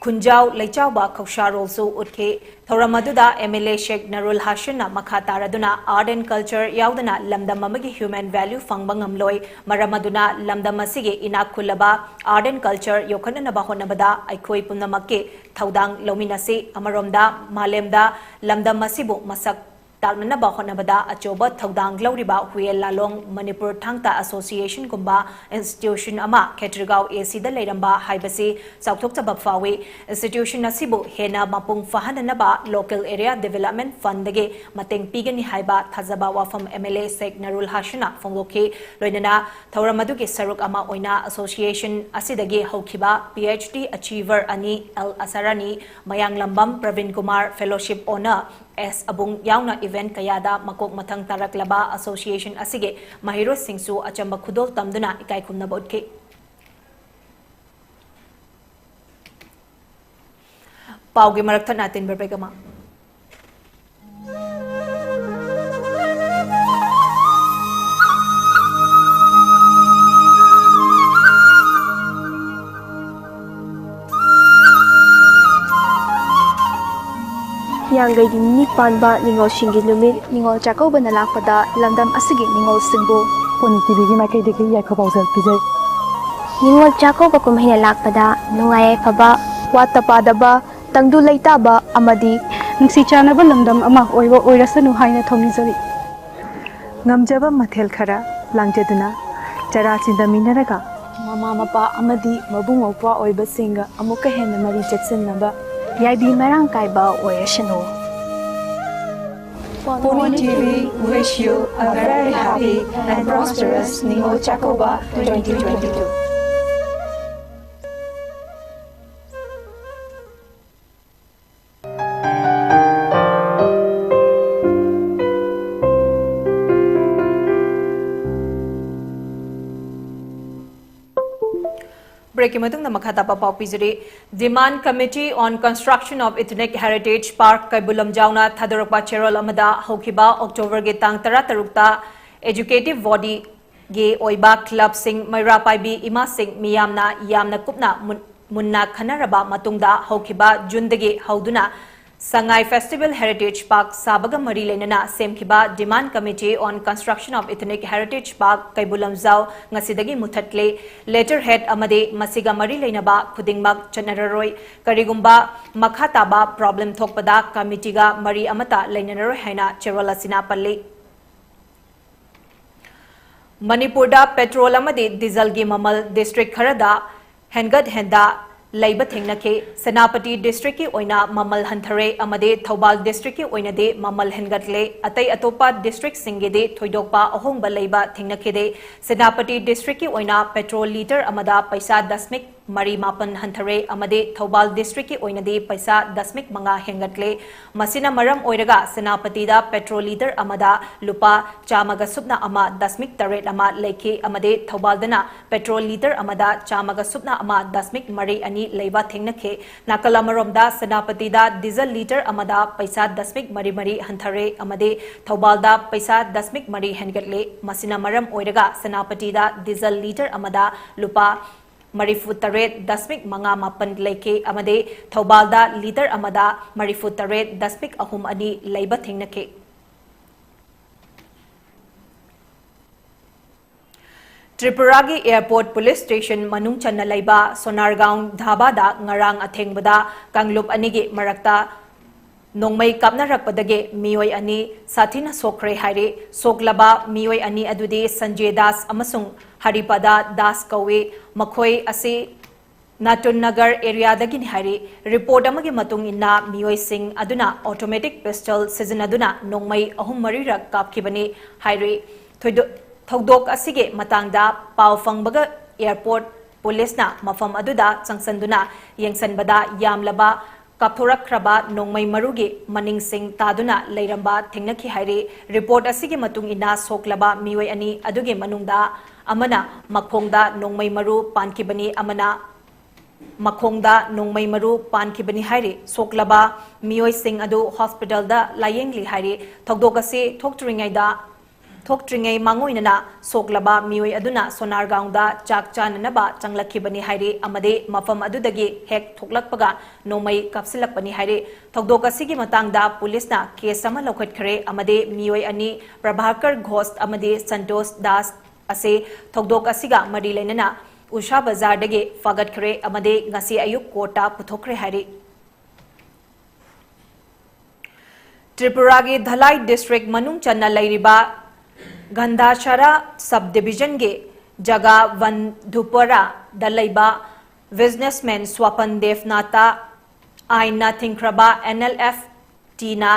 ꯈꯨꯟꯖꯥꯎ ꯂꯩꯆꯥꯎꯕ ꯈꯧꯁꯥꯔꯣꯜꯁꯨ ꯎꯠꯈꯤ꯫ ꯊꯧꯔꯝ ꯑꯗꯨꯗ ꯑꯦꯝ ꯑꯦꯜ ꯑꯦ ꯁꯦꯈ ꯅꯔꯨꯜ ꯍꯥꯁꯟꯅ ꯃꯈꯥ ꯇꯥꯔꯗꯨꯅ art and culture ꯌꯥꯎꯗꯅ ꯂꯝꯗꯝ ꯑꯃꯒꯤ human value ꯐꯪꯕ ꯉꯝꯂꯣꯏ꯫ ꯃꯔꯝ ꯑꯗꯨꯅ ꯂꯝꯗꯝ ꯑꯁꯤꯒꯤ ꯏꯅꯥꯛ ꯈꯨꯜꯂꯕ art and culture ꯌꯣꯛꯈꯠꯅꯅꯕ ꯍꯣꯠꯅꯕꯗ ꯑꯩꯈꯣꯏ ꯄꯨꯝꯅꯃꯛꯀꯤ ꯊꯧꯗꯥꯡ ꯂꯧꯃꯤꯟꯅꯁꯤ꯫ ꯑꯃꯔꯣꯝꯗ ꯃꯥꯂꯦꯝꯗ ꯂꯝꯗꯝ ꯑꯁꯤꯕꯨ ꯃꯁꯛ ꯇꯥꯛꯅꯅꯕ ꯍꯣꯠꯅꯕꯗ ꯑꯆꯧꯕ ꯊꯧꯗꯥꯡ ꯂꯧꯔꯤꯕ ꯍꯨꯌꯦꯟ ꯂꯥꯂꯣꯡ ꯃꯅꯤꯄꯨꯔ ꯊꯥꯡ ꯇꯥ Association ꯒꯨꯝꯕ institution ꯑꯃ ꯈꯦꯇ꯭ꯔꯤꯒꯥꯎ ꯑꯦ ꯁꯤꯗ ꯂꯩꯔꯝꯕ ꯍꯥꯏꯕꯁꯤ ꯆꯥꯎꯊꯣꯛꯆꯕ ꯐꯥꯎꯏ꯫ Institution ꯑꯁꯤꯕꯨ ꯍꯦꯟꯅ ꯃꯄꯨꯡ ꯐꯥꯍꯟꯅꯅꯕ Local Area Development Fund ꯗꯒꯤ ꯃꯇꯦꯡ ꯄꯤꯒꯅꯤ ꯍꯥꯏꯕ ꯊꯥꯖꯕ ꯋꯥꯐꯝ ꯑꯦꯝ ꯑꯦꯜ ꯑꯦ ꯁꯦꯈ ꯅꯔꯨꯜ ꯍꯥꯁꯟꯅ ꯐꯣꯡꯗꯣꯛꯈꯤ꯫ ꯂꯣꯏꯅꯅ ꯊꯧꯔꯝ ꯑꯗꯨꯒꯤ ꯁꯔꯨꯛ ꯑꯃ ꯑꯣꯏꯅ association ꯑꯁꯤꯗꯒꯤ ꯍꯧꯈꯤꯕ P H D achiever ꯑꯅꯤ ꯑꯦꯜ ꯑꯁꯔꯥꯅꯤ, ꯃꯌꯥꯡꯂꯝꯕꯝ ꯄ꯭ꯔꯕꯤꯟ ꯀꯨꯃꯥꯔ, fellowship owner ꯑꯦꯁ ꯑꯕꯨꯡ ꯌꯥꯎꯅ event ꯀꯌꯥꯗ ꯃꯀꯣꯛ ꯃꯊꯪ ꯇꯥꯔꯛꯂꯕ association ꯑꯁꯤꯒꯤ ꯃꯍꯩꯔꯣꯏꯁꯤꯡꯁꯨ ꯑꯆꯝꯕ ꯈꯨꯗꯣꯜ ꯇꯝꯗꯨꯅ ꯏꯀꯥꯏ ꯈꯨꯝꯅꯕ ꯎꯠꯈꯤ꯫ ꯄꯥꯎꯒꯤ ꯃꯔꯛ ꯊꯠꯅ ꯇꯤꯟꯕ break ꯑꯃ꯫ ꯍꯤꯌꯥꯡꯒꯩꯒꯤ ꯅꯤꯅꯤ ꯄꯥꯟꯕ ꯅꯤꯉꯣꯜꯁꯤꯡꯒꯤ ꯅꯨꯃꯤꯠ꯫ ꯅꯤꯉꯣꯜ ꯆꯥꯛꯀꯧꯕꯅ ꯂꯥꯛꯄꯗ ꯂꯝꯗꯝ ꯑꯁꯤꯒꯤ ꯅꯤꯉꯣꯜꯁꯤꯡꯕꯨ ꯄꯣꯅꯤ ꯇꯤꯚꯤꯒꯤ ꯃꯥꯏꯀꯩꯗꯒꯤ ꯌꯥꯏꯐ ꯄꯥꯎꯖꯦꯜ ꯄꯤꯖꯔꯤ꯫ ꯅꯤꯉꯣꯜ ꯆꯥꯛꯀꯧꯕ ꯀꯨꯝꯍꯩꯅ ꯂꯥꯛꯄꯗ ꯅꯨꯡꯉꯥꯏ ꯌꯥꯏꯐꯕ, ꯋꯥꯠꯇ ꯄꯥꯗꯕ, ꯇꯪꯗꯨ ꯂꯩꯇꯥꯕ ꯑꯃꯗꯤ ꯅꯨꯡꯁꯤ ꯆꯥꯟꯅꯕ ꯂꯝꯗꯝ ꯑꯃ ꯑꯣꯏꯕ ꯑꯣꯏꯔꯁꯅꯨ ꯍꯥꯏꯅ ꯊꯧꯅꯤꯖꯔꯤ꯫ ꯉꯝꯖꯕ ꯃꯊꯦꯜ ꯈꯔ ꯂꯥꯡꯖꯗꯨꯅ ꯆꯔꯥ ꯆꯤꯟꯗꯃꯤꯟꯅꯔꯒ ꯃꯃꯥ ꯃꯄꯥ ꯑꯃꯗꯤ ꯃꯕꯨꯡ ꯃꯧꯄ꯭ꯋꯥ ꯑꯣꯏꯕꯁꯤꯡꯒ ꯑꯃꯨꯛꯀ ꯍꯦꯟꯅ ꯃꯔꯤ ꯆꯦꯠꯁꯤꯟꯅꯕ ꯌꯥꯏꯕꯤ ꯃꯔꯥꯡ ꯀꯥꯏꯕ ꯑꯣꯏꯔꯁꯅꯨ꯫ Pune T V wish you a very happy and prosperous Ningol Chakouba twenty twenty-two. Breakꯀꯤ ꯃꯇꯨꯡꯗ ꯃꯈꯥ ꯇꯥꯕ ꯄꯥꯎ ꯄꯤꯖꯔꯤ꯫ Demand Committee on Construction of Ethnic Heritage Park ꯀꯩꯕꯨꯜ ꯂꯝꯖꯥꯎꯅ ꯊꯥꯗꯣꯔꯛꯄ ꯆꯦꯔꯣꯜ ꯑꯃꯗ ꯍꯧꯈꯤꯕ Octoberꯒꯤ ꯇꯥꯡ ꯇꯔꯥꯇꯔꯨꯛꯇ Executive Bodyꯒꯤ ꯑꯣꯏꯕ clubꯁꯤꯡ, ꯃꯩꯔꯥ ꯄꯥꯏꯕꯤ ꯏꯃꯥꯁꯤꯡ, ꯃꯤꯌꯥꯝꯅ ꯌꯥꯝꯅ ꯀꯨꯞꯅ ꯃꯨꯟ-, ꯃꯨꯟꯅ ꯈꯟꯅꯔꯕ ꯃꯇꯨꯡꯗ ꯍꯧꯈꯤꯕ Juneꯗꯒꯤ ꯍꯧꯗꯨꯅ ꯁꯉꯥꯏ Festival Heritage Park ꯁꯥꯕꯒ ꯃꯔꯤ ꯂꯩꯅꯅ ꯁꯦꯝꯈꯤꯕ Demand Committee on Construction of Ethnic Heritage Park Keibul Lamjao ꯉꯁꯤꯗꯒꯤ ꯃꯨꯊꯠꯂꯦ꯫ Letterhead ꯑꯃꯗꯤ ꯃꯁꯤꯒ ꯃꯔꯤ ꯂꯩꯅꯕ ꯈꯨꯗꯤꯡꯃꯛ ꯆꯠꯅꯔꯔꯣꯏ꯫ ꯀꯔꯤꯒꯨꯝꯕ ꯃꯈꯥ ꯇꯥꯕ problem ꯊꯣꯛꯄꯗ committeeꯒ ꯃꯔꯤ ꯑꯃꯠꯇ ꯂꯩꯅꯔꯔꯣꯏ ꯍꯥꯏꯅ ꯆꯦꯔꯣꯜ ꯑꯁꯤꯅ ꯄꯜꯂꯤ꯫ ꯃꯅꯤꯄꯨꯔꯗ petrol ꯑꯃꯗꯤ dieselꯒꯤ ꯃꯃꯜ district ꯈꯔꯗ ꯍꯦꯟꯒꯠ ꯍꯦꯟꯗ ꯂꯩꯕ ꯊꯦꯡꯅꯈꯤ꯫ ꯁꯦꯅꯥꯄꯇꯤ districtꯀꯤ ꯑꯣꯏꯅ ꯃꯃꯜ ꯍꯟꯊꯔꯦ ꯑꯃꯗꯤ ꯊꯧꯕꯥꯜ districtꯀꯤ ꯑꯣꯏꯅꯗꯤ ꯃꯃꯜ ꯍꯦꯟꯒꯠꯂꯦ꯫ ꯑꯇꯩ ꯑꯇꯣꯞꯄ districtꯁꯤꯡꯒꯤꯗꯤ ꯊꯣꯏꯗꯣꯛꯄ ꯑꯍꯣꯡꯕ ꯂꯩꯕ ꯊꯦꯡꯅꯈꯤꯗꯦ꯫ ꯁꯦꯅꯥꯄꯇꯤ districtꯀꯤ ꯑꯣꯏꯅ petrol litre ꯑꯃꯗ ꯄꯩꯁꯥ ꯗꯁꯃꯤꯛ ꯃꯔꯤ ꯃꯥꯄꯟ ꯍꯟꯊꯔꯦ ꯑꯃꯗꯤ ꯊꯧꯕꯥꯜ districtꯀꯤ ꯑꯣꯏꯅꯗꯤ ꯄꯩꯁꯥ ꯗꯁꯃꯤꯛ ꯃꯉꯥ ꯍꯦꯟꯒꯠꯂꯦ꯫ ꯃꯁꯤꯅ ꯃꯔꯝ ꯑꯣꯏꯔꯒ ꯁꯦꯅꯥꯄꯇꯤꯗ petrol litre ꯑꯃꯗ ꯂꯨꯄꯥ ꯆꯥꯝꯃꯒ ꯁꯨꯞꯅ ꯑꯃ ꯗꯁꯃꯤꯛ ꯇꯔꯦꯠ ꯑꯃ ꯂꯩꯈꯤ ꯑꯃꯗꯤ ꯊꯧꯕꯥꯜꯗꯅ petrol litre ꯑꯃꯗ ꯆꯥꯝꯃꯒ ꯁꯨꯞꯅ ꯑꯃ ꯗꯁꯃꯤꯛ ꯃꯔꯤ ꯑꯅꯤ ꯂꯩꯕ ꯊꯦꯡꯅꯈꯤ꯫ ꯅꯥꯀꯜ ꯑꯃꯔꯣꯝꯗ ꯁꯦꯅꯥꯄꯇꯤꯗ diesel litre ꯑꯃꯗ ꯄꯩꯁꯥ ꯗꯁꯃꯤꯛ ꯃꯔꯤ ꯃꯔꯤ ꯍꯟꯊꯔꯦ ꯑꯃꯗꯤ ꯊꯧꯕꯥꯜꯗ ꯄꯩꯁꯥ ꯗꯁꯃꯤꯛ ꯃꯔꯤ ꯍꯦꯟꯒꯠꯂꯦ꯫ ꯃꯁꯤꯅ ꯃꯔꯝ ꯑꯣꯏꯔꯒ ꯁꯦꯅꯥꯄꯇꯤꯗ diesel litre ꯑꯃꯗ ꯂꯨꯄꯥ ꯃꯔꯤꯐꯨ ꯇꯔꯦꯠ ꯗꯁꯃꯤꯛ ꯃꯉꯥ ꯃꯥꯄꯟ ꯂꯩꯈꯤ ꯑꯃꯗꯤ ꯊꯧꯕꯥꯜꯗ litre ꯑꯃꯗ ꯃꯔꯤꯐꯨ ꯇꯔꯦꯠ ꯗꯁꯃꯤꯛ ꯑꯍꯨꯝ ꯑꯅꯤ ꯂꯩꯕ ꯊꯦꯡꯅꯈꯤ꯫ ꯇ꯭ꯔꯤꯄꯨꯔꯥꯒꯤ airport police station ꯃꯅꯨꯡ ꯆꯟꯅ ꯂꯩꯕ ꯁꯣꯅꯥꯔꯒꯥꯎꯟ ꯙꯥꯕꯥꯗ ꯉꯔꯥꯡ ꯑꯊꯦꯡꯕꯗ ꯀꯥꯡꯂꯨꯞ ꯑꯅꯤꯒꯤ ꯃꯔꯛꯇ ꯅꯣꯡꯃꯩ ꯀꯥꯞꯅꯔꯛꯄꯗꯒꯤ ꯃꯤꯑꯣꯏ ꯑꯅꯤ ꯁꯥꯊꯤꯅ ꯁꯣꯛꯈ꯭ꯔꯦ ꯍꯥꯏꯔꯤ꯫ ꯁꯣꯛꯂꯕ ꯃꯤꯑꯣꯏ ꯑꯅꯤ ꯑꯗꯨꯗꯤ ꯁꯟꯖꯦ ꯗꯥꯁ ꯑꯃꯁꯨꯡ ꯍꯔꯤꯄꯗ ꯗꯥꯁ ꯀꯧꯏ꯫ ꯃꯈꯣꯏ ꯑꯁꯤ ꯅꯥꯇꯨꯟ ꯅꯒꯔ ꯑꯦꯔꯤꯌꯥꯗꯒꯤꯅꯤ ꯍꯥꯏꯔꯤ꯫ ꯔꯤꯄꯣꯔꯠ ꯑꯃꯒꯤ ꯃꯇꯨꯡ ꯏꯟꯅ ꯃꯤꯑꯣꯏꯁꯤꯡ ꯑꯗꯨꯅ ꯑꯣꯇꯣꯃꯦꯇꯤꯛ ꯄꯤꯁꯇꯜ ꯁꯤꯖꯤꯟꯅꯗꯨꯅ ꯅꯣꯡꯃꯩ ꯑꯍꯨꯝ ꯃꯔꯤꯔꯛ ꯀꯥꯞꯈꯤꯕꯅꯤ ꯍꯥꯏꯔꯤ꯫ ꯊꯣꯏꯗꯣ-, ꯊꯧꯗꯣꯛ ꯑꯁꯤꯒꯤ ꯃꯇꯥꯡꯗ ꯄꯥꯎ ꯐꯪꯕꯒ ꯑꯦꯌꯔꯄꯣꯔꯠ ꯄꯨꯂꯤꯁꯅ ꯃꯐꯝ ꯑꯗꯨꯗ ꯆꯪꯁꯤꯟꯗꯨꯅ ꯌꯦꯡꯁꯤꯟꯕꯗ ꯌꯥꯝꯂꯕ ꯀꯥꯞꯊꯣꯔꯛꯈ꯭ꯔꯕ ꯅꯣꯡꯃꯩ ꯃꯔꯨꯒꯤ ꯃꯅꯤꯡꯁꯤꯡ ꯇꯥꯗꯨꯅ ꯂꯩꯔꯝꯕ ꯊꯦꯡꯅꯈꯤ ꯍꯥꯏꯔꯤ꯫ ꯔꯤꯄꯣꯔꯠ ꯑꯁꯤꯒꯤ ꯃꯇꯨꯡ ꯏꯟꯅ ꯁꯣꯛꯂꯕ ꯃꯤꯑꯣꯏ ꯑꯅꯤ ꯑꯗꯨꯒꯤ ꯃꯅꯨꯡꯗ ꯑꯃꯅ ꯃꯈꯣꯡꯗ ꯅꯣꯡꯃꯩ ꯃꯔꯨ ꯄꯥꯟꯈꯤꯕꯅꯤ, ꯑꯃꯅ ꯃꯈꯣꯡꯗ ꯅꯣꯡꯃꯩ ꯃꯔꯨ ꯄꯥꯟꯈꯤꯕꯅꯤ ꯍꯥꯏꯔꯤ꯫ ꯁꯣꯛꯂꯕ ꯃꯤꯑꯣꯏꯁꯤꯡ ꯑꯗꯨ ꯍꯣꯁꯄꯤꯇꯥꯜꯗ ꯂꯥꯌꯦꯡꯂꯤ ꯍꯥꯏꯔꯤ꯫ ꯊꯧꯗꯣꯛ ꯑꯁꯤ ꯊꯣꯛꯇ꯭ꯔꯤꯉꯩꯗ, ꯊꯣꯛꯇ꯭ꯔꯤꯉꯩ ꯃꯥꯡꯑꯣꯏꯅꯅ ꯁꯣꯛꯂꯕ ꯃꯤꯑꯣꯏ ꯑꯗꯨꯅ ꯁꯣꯅꯥꯔꯒꯥꯎꯗ ꯆꯥꯛ ꯆꯥꯅꯅꯕ ꯆꯪꯂꯛꯈꯤꯕꯅꯤ ꯍꯥꯏꯔꯤ, ꯑꯃꯗꯤ ꯃꯐꯝ ꯑꯗꯨꯗꯒꯤ ꯍꯦꯛ ꯊꯣꯛꯂꯛꯄꯒ ꯅꯣꯡꯃꯩ ꯀꯥꯞꯁꯤꯜꯂꯛꯄꯅꯤ ꯍꯥꯏꯔꯤ꯫ ꯊꯧꯗꯣꯛ ꯑꯁꯤꯒꯤ ꯃꯇꯥꯡꯗ ꯄꯨꯂꯤꯁꯅ ꯀꯦꯁ ꯑꯃ ꯂꯧꯈꯠꯈ꯭ꯔꯦ, ꯑꯃꯗꯤ ꯃꯤꯑꯣꯏ ꯑꯅꯤ, ꯄ꯭ꯔꯚꯥꯀꯔ ꯘꯣꯁ ꯑꯃꯗꯤ ꯁꯟꯇꯣꯁ ꯗꯥꯁ ꯑꯁꯤ ꯊꯧꯗꯣꯛ ꯑꯁꯤꯒ ꯃꯔꯤ ꯂꯩꯅꯅ ꯎꯁꯥ ꯕꯖꯥꯔꯗꯒꯤ ꯐꯥꯒꯠꯈ꯭ꯔꯦ ꯑꯃꯗꯤ ꯉꯁꯤ ꯑꯌꯨꯛ ꯀꯣꯔꯠꯇ ꯄꯨꯊꯣꯛꯈ꯭ꯔꯦ ꯍꯥꯏꯔꯤ꯫ ꯇ꯭ꯔꯤꯄꯨꯔꯥꯒꯤ ꯙꯂꯥꯏ ꯗꯤꯁꯇ꯭ꯔꯤꯛ ꯃꯅꯨꯡ ꯆꯟꯅ ꯂꯩꯔꯤꯕ ꯒꯟꯙꯥꯁꯥꯔꯥ ꯁꯕ ꯗꯤꯕꯤꯖꯟꯒꯤ ꯖꯒꯥ ꯚꯟꯙꯨꯄꯔꯥꯗ ꯂꯩꯕ ꯕꯤꯖꯤꯅꯦꯁꯃꯦꯟ ꯁ꯭ꯋꯥꯄꯟ ꯗꯦꯕꯅꯥꯊ ꯑꯥꯏꯟꯅ ꯊꯤꯡꯈ꯭ꯔꯕ ꯑꯦꯟ ꯑꯦꯜ ꯑꯦꯐ ꯇꯤꯅ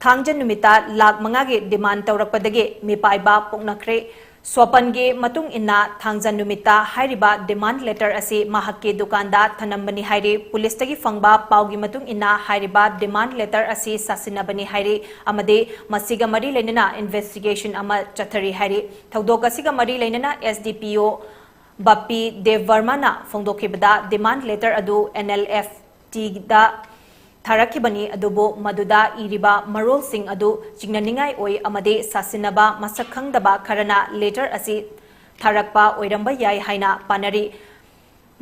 ꯊꯥꯡꯖ ꯅꯨꯃꯤꯠꯇ ꯂꯥꯈ ꯃꯉꯥꯒꯤ ꯗꯤꯃꯥꯟ ꯇꯧꯔꯛꯄꯗꯒꯤ ꯃꯤꯄꯥꯏꯕ ꯄꯣꯛꯅꯈ꯭ꯔꯦ꯫ ꯁ꯭ꯋꯥꯄꯟꯒꯤ ꯃꯇꯨꯡ ꯏꯟꯅ ꯊꯥꯡꯖ ꯅꯨꯃꯤꯠꯇ ꯍꯥꯏꯔꯤꯕ ꯗꯤꯃꯥꯟ ꯂꯦꯇꯔ ꯑꯁꯤ ꯃꯍꯥꯛꯀꯤ ꯗꯨꯀꯥꯟꯗ ꯊꯅꯝꯕꯅꯤ ꯍꯥꯏꯔꯤ꯫ ꯄꯨꯂꯤꯁꯇꯒꯤ ꯐꯪꯕ ꯄꯥꯎꯒꯤ ꯃꯇꯨꯡ ꯏꯟꯅ ꯍꯥꯏꯔꯤꯕ ꯗꯤꯃꯥꯟ ꯂꯦꯇꯔ ꯑꯁꯤ ꯁꯥꯁꯤꯟꯅꯕꯅꯤ ꯍꯥꯏꯔꯤ ꯑꯃꯗꯤ ꯃꯁꯤꯒ ꯃꯔꯤ ꯂꯩꯅꯅ ꯏꯟꯚꯦꯁꯇꯤꯒꯦꯁꯟ ꯑꯃ ꯆꯠꯊꯔꯤ ꯍꯥꯏꯔꯤ꯫ ꯊꯧꯗꯣꯛ ꯑꯁꯤꯒ ꯃꯔꯤ ꯂꯩꯅꯅ ꯑꯦꯁ ꯗꯤ ꯄꯤ ꯑꯣ ꯕꯞꯄꯤ ꯗꯦꯕ ꯕꯔꯃꯥꯅ ꯐꯣꯡꯗꯣꯛꯈꯤꯕꯗ ꯗꯤꯃꯥꯟ ꯂꯦꯇꯔ ꯑꯗꯨ ꯑꯦꯟ ꯑꯦꯜ ꯑꯦꯐ ꯇꯤꯗ ꯊꯥꯔꯛꯈꯤꯕꯅꯤ, ꯑꯗꯨꯕꯨ ꯃꯗꯨꯗ ꯏꯔꯤꯕ ꯃꯔꯣꯜꯁꯤꯡ ꯑꯗꯨ ꯆꯤꯡꯅꯅꯤꯡꯉꯥꯏ ꯑꯣꯏ ꯑꯃꯗꯤ ꯁꯥꯁꯤꯟꯅꯕ ꯃꯁꯛ ꯈꯪꯗꯕ ꯈꯔꯅ ꯂꯦꯇꯔ ꯑꯁꯤ ꯊꯥꯔꯛꯄ ꯑꯣꯏꯔꯝꯕ ꯌꯥꯏ ꯍꯥꯏꯅ ꯄꯥꯅꯔꯤ꯫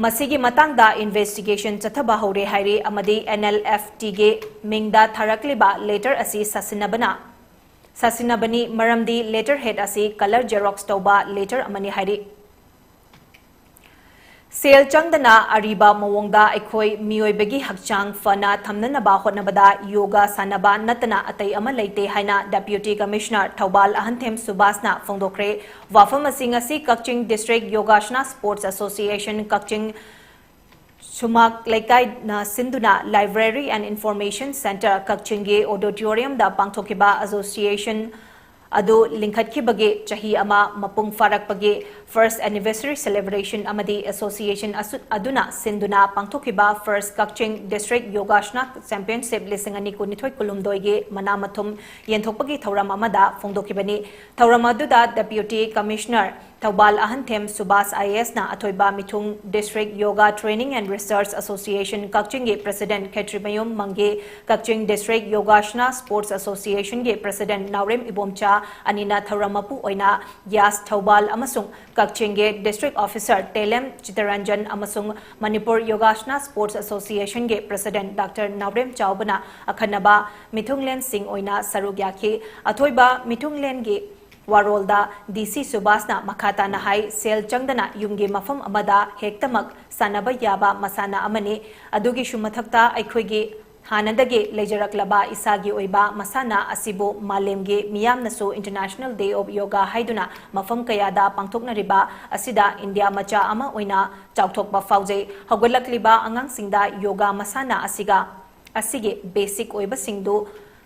ꯃꯁꯤꯒꯤ ꯃꯇꯥꯡꯗ ꯏꯟꯚꯦꯁꯇꯤꯒꯦꯁꯟ ꯆꯠꯊꯕ ꯍꯧꯔꯦ ꯍꯥꯏꯔꯤ ꯑꯃꯗꯤ ꯑꯦꯟ ꯑꯦꯜ ꯑꯦꯐ ꯇꯤꯒꯤ ꯃꯤꯡꯗ ꯊꯥꯔꯛꯂꯤꯕ ꯂꯦꯇꯔ ꯑꯁꯤ ꯁꯥꯁꯤꯟꯅꯕꯅ, ꯁꯥꯁꯤꯟꯅꯕꯅꯤ, ꯃꯔꯝꯗꯤ ꯂꯦꯇꯔ ꯍꯦꯗ ꯑꯁꯤ ꯀꯂꯔ ꯖꯦꯔꯣꯛꯁ ꯇꯧꯕ ꯂꯦꯇꯔ ꯑꯃꯅꯤ ꯍꯥꯏꯔꯤ꯫ ꯁꯦꯜ ꯆꯪꯗꯅ ꯑꯔꯤꯕ ꯃꯑꯣꯡꯗ ꯑꯩꯈꯣꯏ ꯃꯤꯑꯣꯏꯕꯒꯤ ꯍꯛꯆꯥꯡ ꯐꯅ ꯊꯝꯅꯅꯕ ꯍꯣꯠꯅꯕꯗ ꯌꯣꯒꯥ ꯁꯥꯟꯅꯕ ꯅꯠꯇꯅ ꯑꯇꯩ ꯑꯃ ꯂꯩꯇꯦ ꯍꯥꯏꯅ Deputy Commissioner ꯊꯧꯕꯥꯜ ꯑꯍꯟꯊꯦꯝ ꯁꯨꯕꯥꯁꯅ ꯐꯣꯡꯗꯣꯛꯈ꯭ꯔꯦ꯫ ꯋꯥꯐꯝ ꯑꯁꯤ ꯉꯁꯤ ꯀꯛꯆꯤꯡ District Yogasana Sports Association ꯀꯛꯆꯤꯡ ꯁꯨꯃꯥꯛ ꯂꯩꯀꯥꯏꯅ ꯁꯤꯟꯗꯨꯅ Library and Information Centre ꯀꯛꯆꯤꯡꯒꯤ auditoriumꯗ ꯄꯥꯡꯊꯣꯛꯈꯤꯕ association ꯑꯗꯨ ꯂꯤꯡꯈꯠꯈꯤꯕꯒꯤ ꯆꯍꯤ ꯑꯃ ꯃꯄꯨꯡ ꯐꯥꯔꯛꯄꯒꯤ first anniversary celebration ꯑꯃꯗꯤ association ꯑꯁꯨ-, ꯑꯗꯨꯅ ꯁꯤꯟꯗꯨꯅ ꯄꯥꯡꯊꯣꯛꯈꯤꯕ First Kakching District Yogasana Championship ꯂꯤꯁꯤꯡ ꯑꯅꯤ ꯀꯨꯟꯅꯤꯊꯣꯏ ꯀꯨꯟꯍꯨꯝꯗꯣꯏꯒꯤ ꯃꯅꯥ ꯃꯊꯨꯝ ꯌꯦꯟꯊꯣꯛꯄꯒꯤ ꯊꯧꯔꯝ ꯑꯃꯗ ꯐꯣꯡꯗꯣꯛꯈꯤꯕꯅꯤ꯫ ꯊꯧꯔꯝ ꯑꯗꯨꯗ Deputy Commissioner ꯊꯧꯕꯥꯜ ꯑꯍꯟꯊꯦꯝ ꯁꯨꯕꯥꯁ IASꯅ ꯑꯊꯣꯏꯕ ꯃꯤꯊꯨꯡ District Yoga Training and Research Association ꯀꯛꯆꯤꯡꯒꯤ President ꯈꯦꯇ꯭ꯔꯤꯃꯌꯨꯝ ꯃꯪꯒꯤ, ꯀꯛꯆꯤꯡ District Yogasana Sports Associationꯒꯤ President ꯅꯥꯎꯔꯦꯝ ꯏꯕꯣꯝꯆꯥ ꯑꯅꯤꯅ ꯊꯧꯔꯝ ꯃꯄꯨ ꯑꯣꯏꯅ ꯌꯥꯁ ꯊꯧꯕꯥꯜ ꯑꯃꯁꯨꯡ ꯀꯛꯆꯤꯡꯒꯤ District Officer ꯇꯦꯂꯦꯝ ꯆꯤꯇꯔꯟꯖꯟ ꯑꯃꯁꯨꯡ Manipur Yogasana Sports Associationꯒꯤ President Doctor ꯅꯥꯎꯔꯦꯝ ꯆꯥꯎꯕꯅ ꯑꯈꯟꯅꯕ ꯃꯤꯊꯨꯡꯂꯦꯟꯁꯤꯡ ꯑꯣꯏꯅ ꯁꯔꯨꯛ ꯌꯥꯈꯤ꯫ ꯑꯊꯣꯏꯕ ꯃꯤꯊꯨꯡꯂꯦꯟꯒꯤ ꯋꯥꯔꯣꯜꯗ DC ꯁꯨꯕꯥꯁꯅ ꯃꯈꯥ ꯇꯥꯅ ꯍꯥꯏ, ꯁꯦꯜ ꯆꯪꯗꯅ ꯌꯨꯝꯒꯤ ꯃꯐꯝ ꯑꯃꯗ ꯍꯦꯛꯇꯃꯛ ꯁꯥꯟꯅꯕ ꯌꯥꯕ ꯃꯁꯥꯟꯅ ꯑꯃꯅꯤ꯫ ꯑꯗꯨꯒꯤꯁꯨ ꯃꯊꯛꯇ ꯑꯩꯈꯣꯏꯒꯤ ꯍꯥꯟꯅꯗꯒꯤ ꯂꯩꯖꯔꯛꯂꯕ ꯏꯁꯥꯒꯤ ꯑꯣꯏꯕ ꯃꯁꯥꯟꯅ ꯑꯁꯤꯕꯨ ꯃꯥꯂꯦꯝꯒꯤ ꯃꯤꯌꯥꯝꯅꯁꯨ International Day of Yoga ꯍꯥꯏꯗꯨꯅ ꯃꯐꯝ ꯀꯌꯥꯗ ꯄꯥꯡꯊꯣꯛꯅꯔꯤꯕ ꯑꯁꯤꯗ ꯏꯟꯗꯤꯌꯥ ꯃꯆꯥ ꯑꯃ ꯑꯣꯏꯅ ꯆꯥꯎꯊꯣꯛꯄ ꯐꯥꯎꯖꯩ꯫ ꯍꯧꯒꯠꯂꯛꯂꯤꯕ ꯑꯉꯥꯡꯁꯤꯡꯗ ꯌꯣꯒꯥ ꯃꯁꯥꯟꯅ ꯑꯁꯤꯒ, ꯑꯁꯤꯒꯤ basic ꯑꯣꯏꯕꯁꯤꯡꯗꯨ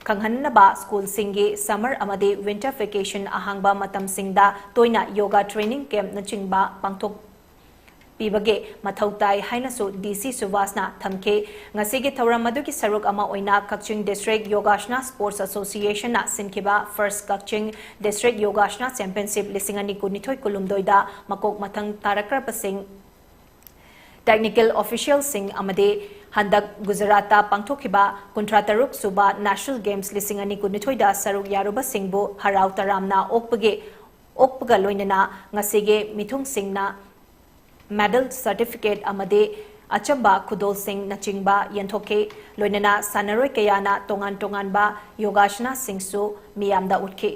ꯈꯪꯍꯟꯅꯕ ꯁ꯭ꯀꯨꯜꯁꯤꯡꯒꯤ summer ꯑꯃꯗꯤ winter vacation ꯑꯍꯥꯡꯕ ꯃꯇꯝꯁꯤꯡꯗ ꯇꯣꯏꯅ yoga training campꯅꯆꯤꯡꯕ ꯄꯥꯡꯊꯣꯛꯄꯤꯕꯒꯤ ꯃꯊꯧ ꯇꯥꯏ ꯍꯥꯏꯅꯁꯨ DC ꯁꯨꯕꯥꯁꯅ ꯊꯝꯈꯤ꯫ ꯉꯁꯤꯒꯤ ꯊꯧꯔꯝ ꯑꯗꯨꯒꯤ ꯁꯔꯨꯛ ꯑꯃ ꯑꯣꯏꯅ ꯀꯛꯆꯤꯡ District Yogasana Sports Associationꯅ ꯁꯤꯟꯈꯤꯕ First Kakching District Yogasana Championship ꯂꯤꯁꯤꯡ ꯑꯅꯤ ꯀꯨꯟꯅꯤꯊꯣꯏ ꯀꯨꯟꯍꯨꯝꯗꯣꯏꯗ ꯃꯀꯣꯛ ꯃꯊꯪ ꯇꯥꯔꯛꯈ꯭ꯔꯕꯁꯤꯡ technical officialꯁꯤꯡ ꯑꯃꯗꯤ ꯍꯟꯗꯛ ꯒꯨꯖꯔꯥꯠꯇ ꯄꯥꯡꯊꯣꯛꯈꯤꯕ ꯀꯨꯟꯊ꯭ꯔꯥ ꯇꯔꯨꯛ ꯁꯨꯕ National Games ꯂꯤꯁꯤꯡ ꯑꯅꯤ ꯀꯨꯟꯅꯤꯊꯣꯏꯗ ꯁꯔꯨꯛ ꯌꯥꯔꯨꯕꯁꯤꯡꯕꯨ ꯍꯔꯥꯎ ꯇꯔꯥꯝꯅ ꯑꯣꯛꯄꯒꯤ, ꯑꯣꯛꯄꯒ ꯂꯣꯏꯅꯅ ꯉꯁꯤꯒꯤ ꯃꯤꯊꯨꯡꯁꯤꯡꯅ medal certificate ꯑꯃꯗꯤ ꯑꯆꯝꯕ ꯈꯨꯗꯣꯜꯁꯤꯡꯅꯆꯤꯡꯕ ꯌꯦꯟꯊꯣꯛꯈꯤ꯫ ꯂꯣꯏꯅꯅ ꯁꯥꯟꯅꯔꯣꯏ ꯀꯌꯥꯅ ꯇꯣꯉꯥꯟ ꯇꯣꯉꯥꯟꯕ ꯌꯣꯒꯥꯁꯅꯥꯁꯤꯡꯁꯨ ꯃꯤꯌꯥꯝꯗ ꯎꯠꯈꯤ꯫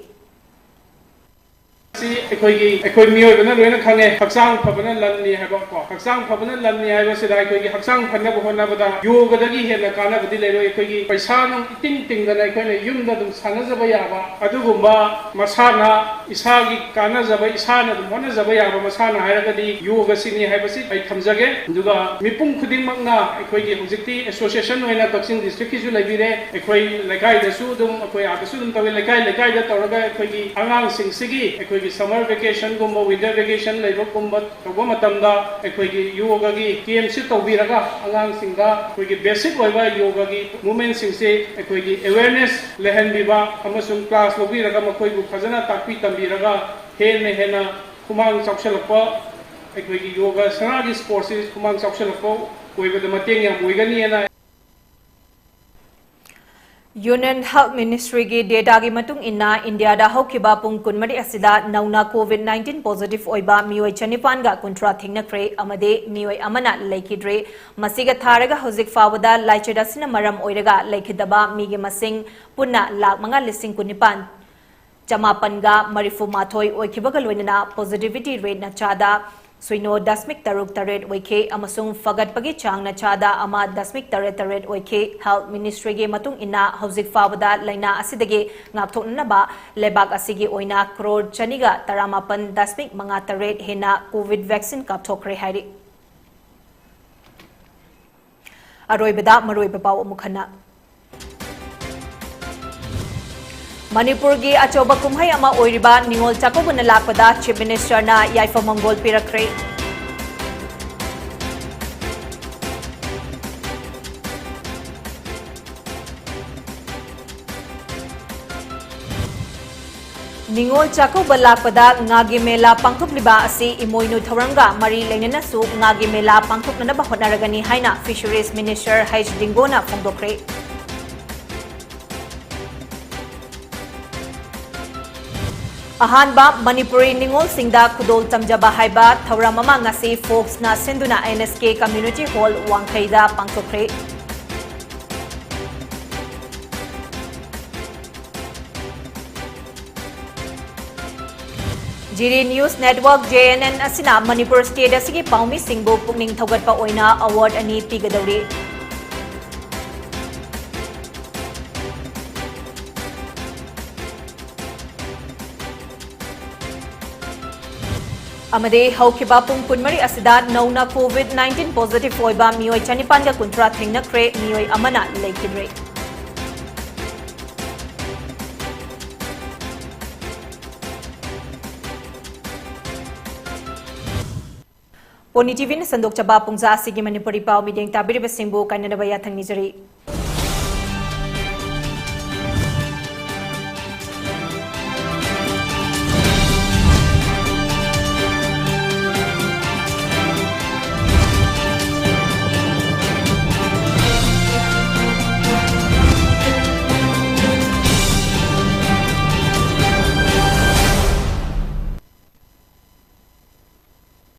ꯑꯩꯈꯣꯏꯒꯤ ꯑꯩꯈꯣꯏ ꯃꯤꯑꯣꯏꯕꯅ ꯂꯣꯏꯅ ꯈꯪꯉꯦ, ꯍꯛꯆꯥꯡ ꯐꯕꯅ ꯂꯟꯅꯤ ꯍꯥꯏꯕ ꯀꯣ꯫ ꯍꯛꯆꯥꯡ ꯐꯕꯅ ꯂꯟꯅꯤ ꯍꯥꯏꯕꯁꯤꯗ ꯑꯩꯈꯣꯏꯒꯤ ꯍꯛꯆꯥꯡ ꯐꯅꯕ ꯍꯣꯠꯅꯕꯗ ꯌꯣꯒꯗꯒꯤ ꯍꯦꯟꯅ ꯀꯥꯟꯅꯕꯗꯤ ꯂꯩꯔꯣꯏ꯫ ꯑꯩꯈꯣꯏꯒꯤ ꯄꯩꯁꯥ ꯅꯨꯡ ꯏꯇꯤꯡ ꯇꯤꯡꯗꯅ ꯑꯩꯈꯣꯏꯅ ꯌꯨꯝꯗ ꯑꯗꯨꯝ ꯁꯥꯟꯅꯖꯕ ꯌꯥꯕ ꯑꯗꯨꯒꯨꯝꯕ ꯃꯁꯥꯟꯅ, ꯏꯁꯥꯒꯤ ꯀꯥꯟꯅꯖꯕ, ꯏꯁꯥꯅ ꯑꯗꯨꯝ ꯍꯣꯠꯅꯖꯕ ꯌꯥꯕ ꯃꯁꯥꯟꯅ ꯍꯥꯏꯔꯒꯗꯤ ꯌꯣꯒꯁꯤꯅꯤ ꯍꯥꯏꯕꯁꯤ ꯑꯩ ꯊꯝꯖꯒꯦ꯫ ꯑꯗꯨꯒ ꯃꯤꯄꯨꯝ ꯈꯨꯗꯤꯡꯃꯛꯅ ꯑꯩꯈꯣꯏꯒꯤ ꯍꯧꯖꯤꯛꯇꯤ ꯑꯦꯁꯣꯁꯤꯌꯦꯁꯟ ꯑꯣꯏꯅ ꯀꯛꯆꯤꯡ ꯗꯤꯁꯇ꯭ꯔꯤꯛꯀꯤꯁꯨ ꯂꯩꯕꯤꯔꯦ, ꯑꯩꯈꯣꯏ ꯂꯩꯀꯥꯏꯗꯁꯨ ꯑꯗꯨꯝ, ꯑꯩꯈꯣꯏ ꯑꯥꯗꯁꯨ ꯑꯗꯨꯝ ꯇꯧꯋꯤ꯫ ꯂꯩꯀꯥꯏ ꯂꯩꯀꯥꯏꯗ ꯇꯧꯔꯒ ꯑꯩꯈꯣꯏꯒꯤ ꯑꯉꯥꯡꯁꯤꯡꯁꯤꯒꯤ ꯑꯩꯈꯣꯏꯒꯤ ꯁꯝꯃꯔ ꯚꯦꯀꯦꯁꯟꯒꯨꯝꯕ, ꯋꯤꯟꯇꯔ ꯚꯦꯀꯦꯁꯟ ꯂꯩꯕꯒꯨꯝꯕ ꯇꯧꯕ ꯃꯇꯝꯗ ꯑꯩꯈꯣꯏꯒꯤ ꯌꯣꯒꯒꯤ ꯀꯦꯝꯁꯤ ꯇꯧꯕꯤꯔꯒ ꯑꯉꯥꯡꯁꯤꯡꯗ ꯑꯩꯈꯣꯏꯒꯤ ꯕꯦꯁꯤꯛ ꯑꯣꯏꯕ ꯌꯣꯒꯒꯤ ꯃꯨꯞꯃꯦꯟꯁꯤꯡꯁꯤ ꯑꯩꯈꯣꯏꯒꯤ ꯑꯦꯋꯦꯔꯅꯦꯁ ꯂꯩꯍꯟꯕꯤꯕ ꯑꯃꯁꯨꯡ ꯀ꯭ꯂꯥꯁ ꯂꯧꯕꯤꯔꯒ ꯃꯈꯣꯏꯕꯨ ꯐꯖꯅ ꯇꯥꯛꯄꯤ ꯇꯝꯕꯤꯔꯒ ꯍꯦꯟꯅ ꯍꯦꯟꯅ ꯈꯨꯃꯥꯡ ꯆꯥꯎꯁꯤꯜꯂꯛꯄ, ꯑꯩꯈꯣꯏꯒꯤ ꯌꯣꯒ ꯁꯅꯥꯒꯤ ꯁ꯭ꯄꯣꯔꯠꯁꯤ ꯈꯨꯃꯥꯡ ꯆꯥꯎꯁꯤꯜꯂꯛꯄ ꯑꯣꯏꯕꯗ ꯃꯇꯦꯡ ꯌꯥꯝ ꯑꯣꯏꯒꯅꯤꯅ꯫ Union Health Ministryꯒꯤ dataꯒꯤ ꯃꯇꯨꯡ ꯏꯟꯅ, ꯏꯟꯗꯤꯌꯥꯗ ꯍꯧꯈꯤꯕ ꯄꯨꯡ ꯀꯨꯟꯃꯔꯤ ꯑꯁꯤꯗ ꯅꯧꯅ COVID nineteen positive ꯑꯣꯏꯕ ꯃꯤꯑꯣꯏ ꯆꯅꯤꯄꯥꯟꯒ ꯀꯨꯟꯊ꯭ꯔꯥ ꯊꯦꯡꯅꯈ꯭ꯔꯦ ꯑꯃꯗꯤ ꯃꯤꯑꯣꯏ ꯑꯃꯅ ꯂꯩꯈꯤꯗ꯭ꯔꯦ꯫ ꯃꯁꯤꯒ ꯊꯥꯔꯒ ꯍꯧꯖꯤꯛ ꯐꯥꯎꯕꯗ ꯂꯥꯏꯆꯠ ꯑꯁꯤꯅ ꯃꯔꯝ ꯑꯣꯏꯔꯒ ꯂꯩꯈꯤꯗꯕ ꯃꯤꯒꯤ ꯃꯁꯤꯡ ꯄꯨꯟꯅ ꯂꯥꯈ ꯃꯉꯥ ꯂꯤꯁꯤꯡ ꯀꯨꯟꯅꯤꯄꯥꯟ ꯆꯃꯥꯄꯟꯒ ꯃꯔꯤꯐꯨ ꯃꯥꯊꯣꯏ ꯑꯣꯏꯈꯤꯕꯒ ꯂꯣꯏꯅꯅ positivity rateꯅ ꯆꯥꯗ ꯁꯤꯅꯣ ꯗꯁꯃꯤꯛ ꯇꯔꯨꯛ ꯇꯔꯦꯠ ꯑꯣꯏꯈꯤ ꯑꯃꯁꯨꯡ ꯐꯒꯠꯄꯒꯤ ꯆꯥꯡꯅ ꯆꯥꯗ ꯑꯃ ꯗꯁꯃꯤꯛ ꯇꯔꯦꯠ ꯇꯔꯦꯠ ꯑꯣꯏꯈꯤ꯫ Health Ministryꯒꯤ ꯃꯇꯨꯡ ꯏꯟꯅ, ꯍꯧꯖꯤꯛ ꯐꯥꯎꯕꯗ ꯂꯥꯏꯅꯥ ꯑꯁꯤꯗꯒꯤ ꯉꯥꯛꯊꯣꯛꯅꯅꯕ ꯂꯩꯕꯥꯛ ꯑꯁꯤꯒꯤ ꯑꯣꯏꯅ ꯀ꯭ꯔꯣꯔ ꯆꯅꯤꯒ ꯇꯔꯥꯃꯥꯄꯟ ꯗꯁꯃꯤꯛ ꯃꯉꯥ ꯇꯔꯦꯠ ꯍꯦꯟꯅ COVID vaccine ꯀꯥꯞꯊꯣꯛꯈ꯭ꯔꯦ ꯍꯥꯏꯔꯤ꯫ ꯑꯔꯣꯏꯕꯗ ꯃꯔꯨꯑꯣꯏꯕ ꯄꯥꯎ ꯑꯃꯨꯛ ꯍꯟꯅ꯫ ꯃꯅꯤꯄꯨꯔꯒꯤ ꯑꯆꯧꯕ ꯀꯨꯝꯍꯩ ꯑꯃ ꯑꯣꯏꯔꯤꯕ ꯅꯤꯉꯣꯜ ꯆꯥꯛꯀꯧꯕꯅ ꯂꯥꯛꯄꯗ Chief Ministerꯅ ꯌꯥꯏꯐ ꯃꯪꯒꯣꯜ ꯄꯤꯔꯛꯈ꯭ꯔꯦ꯫ ꯅꯤꯉꯣꯜ ꯆꯥꯛꯀꯧꯕ ꯂꯥꯛꯄꯗ ꯉꯥꯒꯤ ꯃꯦꯂꯥ ꯄꯥꯡꯊꯣꯛꯂꯤꯕ ꯑꯁꯤ ꯏꯃꯣꯏꯅꯨ ꯊꯧꯔꯝꯒ ꯃꯔꯤ ꯂꯩꯅꯅꯁꯨ ꯉꯥꯒꯤ ꯃꯦꯂꯥ ꯄꯥꯡꯊꯣꯛꯅꯅꯕ ꯍꯣꯠꯅꯔꯒꯅꯤ ꯍꯥꯏꯅ Fisheries Minister ꯍꯩꯁ ꯗꯤꯡꯒꯣꯅ ꯐꯣꯡꯗꯣꯛꯈ꯭ꯔꯦ꯫ ꯑꯍꯥꯟꯕ ꯃꯅꯤꯄꯨꯔꯤ ꯅꯤꯉꯣꯜꯁꯤꯡꯗ ꯈꯨꯗꯣꯜ ꯇꯝꯖꯕ ꯍꯥꯏꯕ ꯊꯧꯔꯝ ꯑꯃ ꯉꯁꯤ ꯐꯣꯛꯁꯅ ꯁꯤꯟꯗꯨꯅ NSK Community Hall ꯋꯥꯡꯈꯩꯗ ꯄꯥꯡꯊꯣꯛꯈ꯭ꯔꯦ꯫ Jiri News Network, J N N, ꯑꯁꯤꯅ ꯃꯅꯤꯄꯨꯔ state ꯑꯁꯤꯒꯤ ꯄꯥꯎꯃꯤꯁꯤꯡꯕꯨ ꯄꯨꯛꯅꯤꯡ ꯊꯧꯒꯠꯄ ꯑꯣꯏꯅ award ꯑꯅꯤ ꯄꯤꯒꯗꯧꯔꯤ꯫ ꯑꯃꯗꯤ ꯍꯧꯈꯤꯕ ꯄꯨꯡ ꯀꯨꯟꯃꯔꯤ ꯑꯁꯤꯗ ꯅꯧꯅ COVID nineteen positive ꯑꯣꯏꯕ ꯃꯤꯑꯣꯏ ꯆꯅꯤꯄꯥꯟꯒ ꯀꯨꯟꯊ꯭ꯔꯥ ꯊꯦꯡꯅꯈ꯭ꯔꯦ, ꯃꯤꯑꯣꯏ ꯑꯃꯅ ꯂꯩꯈꯤꯗ꯭ꯔꯦ꯫ ꯄꯣꯅꯤ ꯇꯤꯚꯤꯅ ꯁꯟꯗꯣꯛꯆꯕ ꯄꯨꯡꯖꯥ ꯑꯁꯤꯒꯤ ꯃꯅꯤꯄꯨꯔꯤ ꯄꯥꯎ ꯃꯤꯠꯌꯦꯡ ꯇꯥꯕꯤꯔꯤꯕꯁꯤꯡꯕꯨ ꯀꯥꯏꯅꯅꯕ ꯌꯥꯊꯪ ꯅꯤꯖꯔꯤ꯫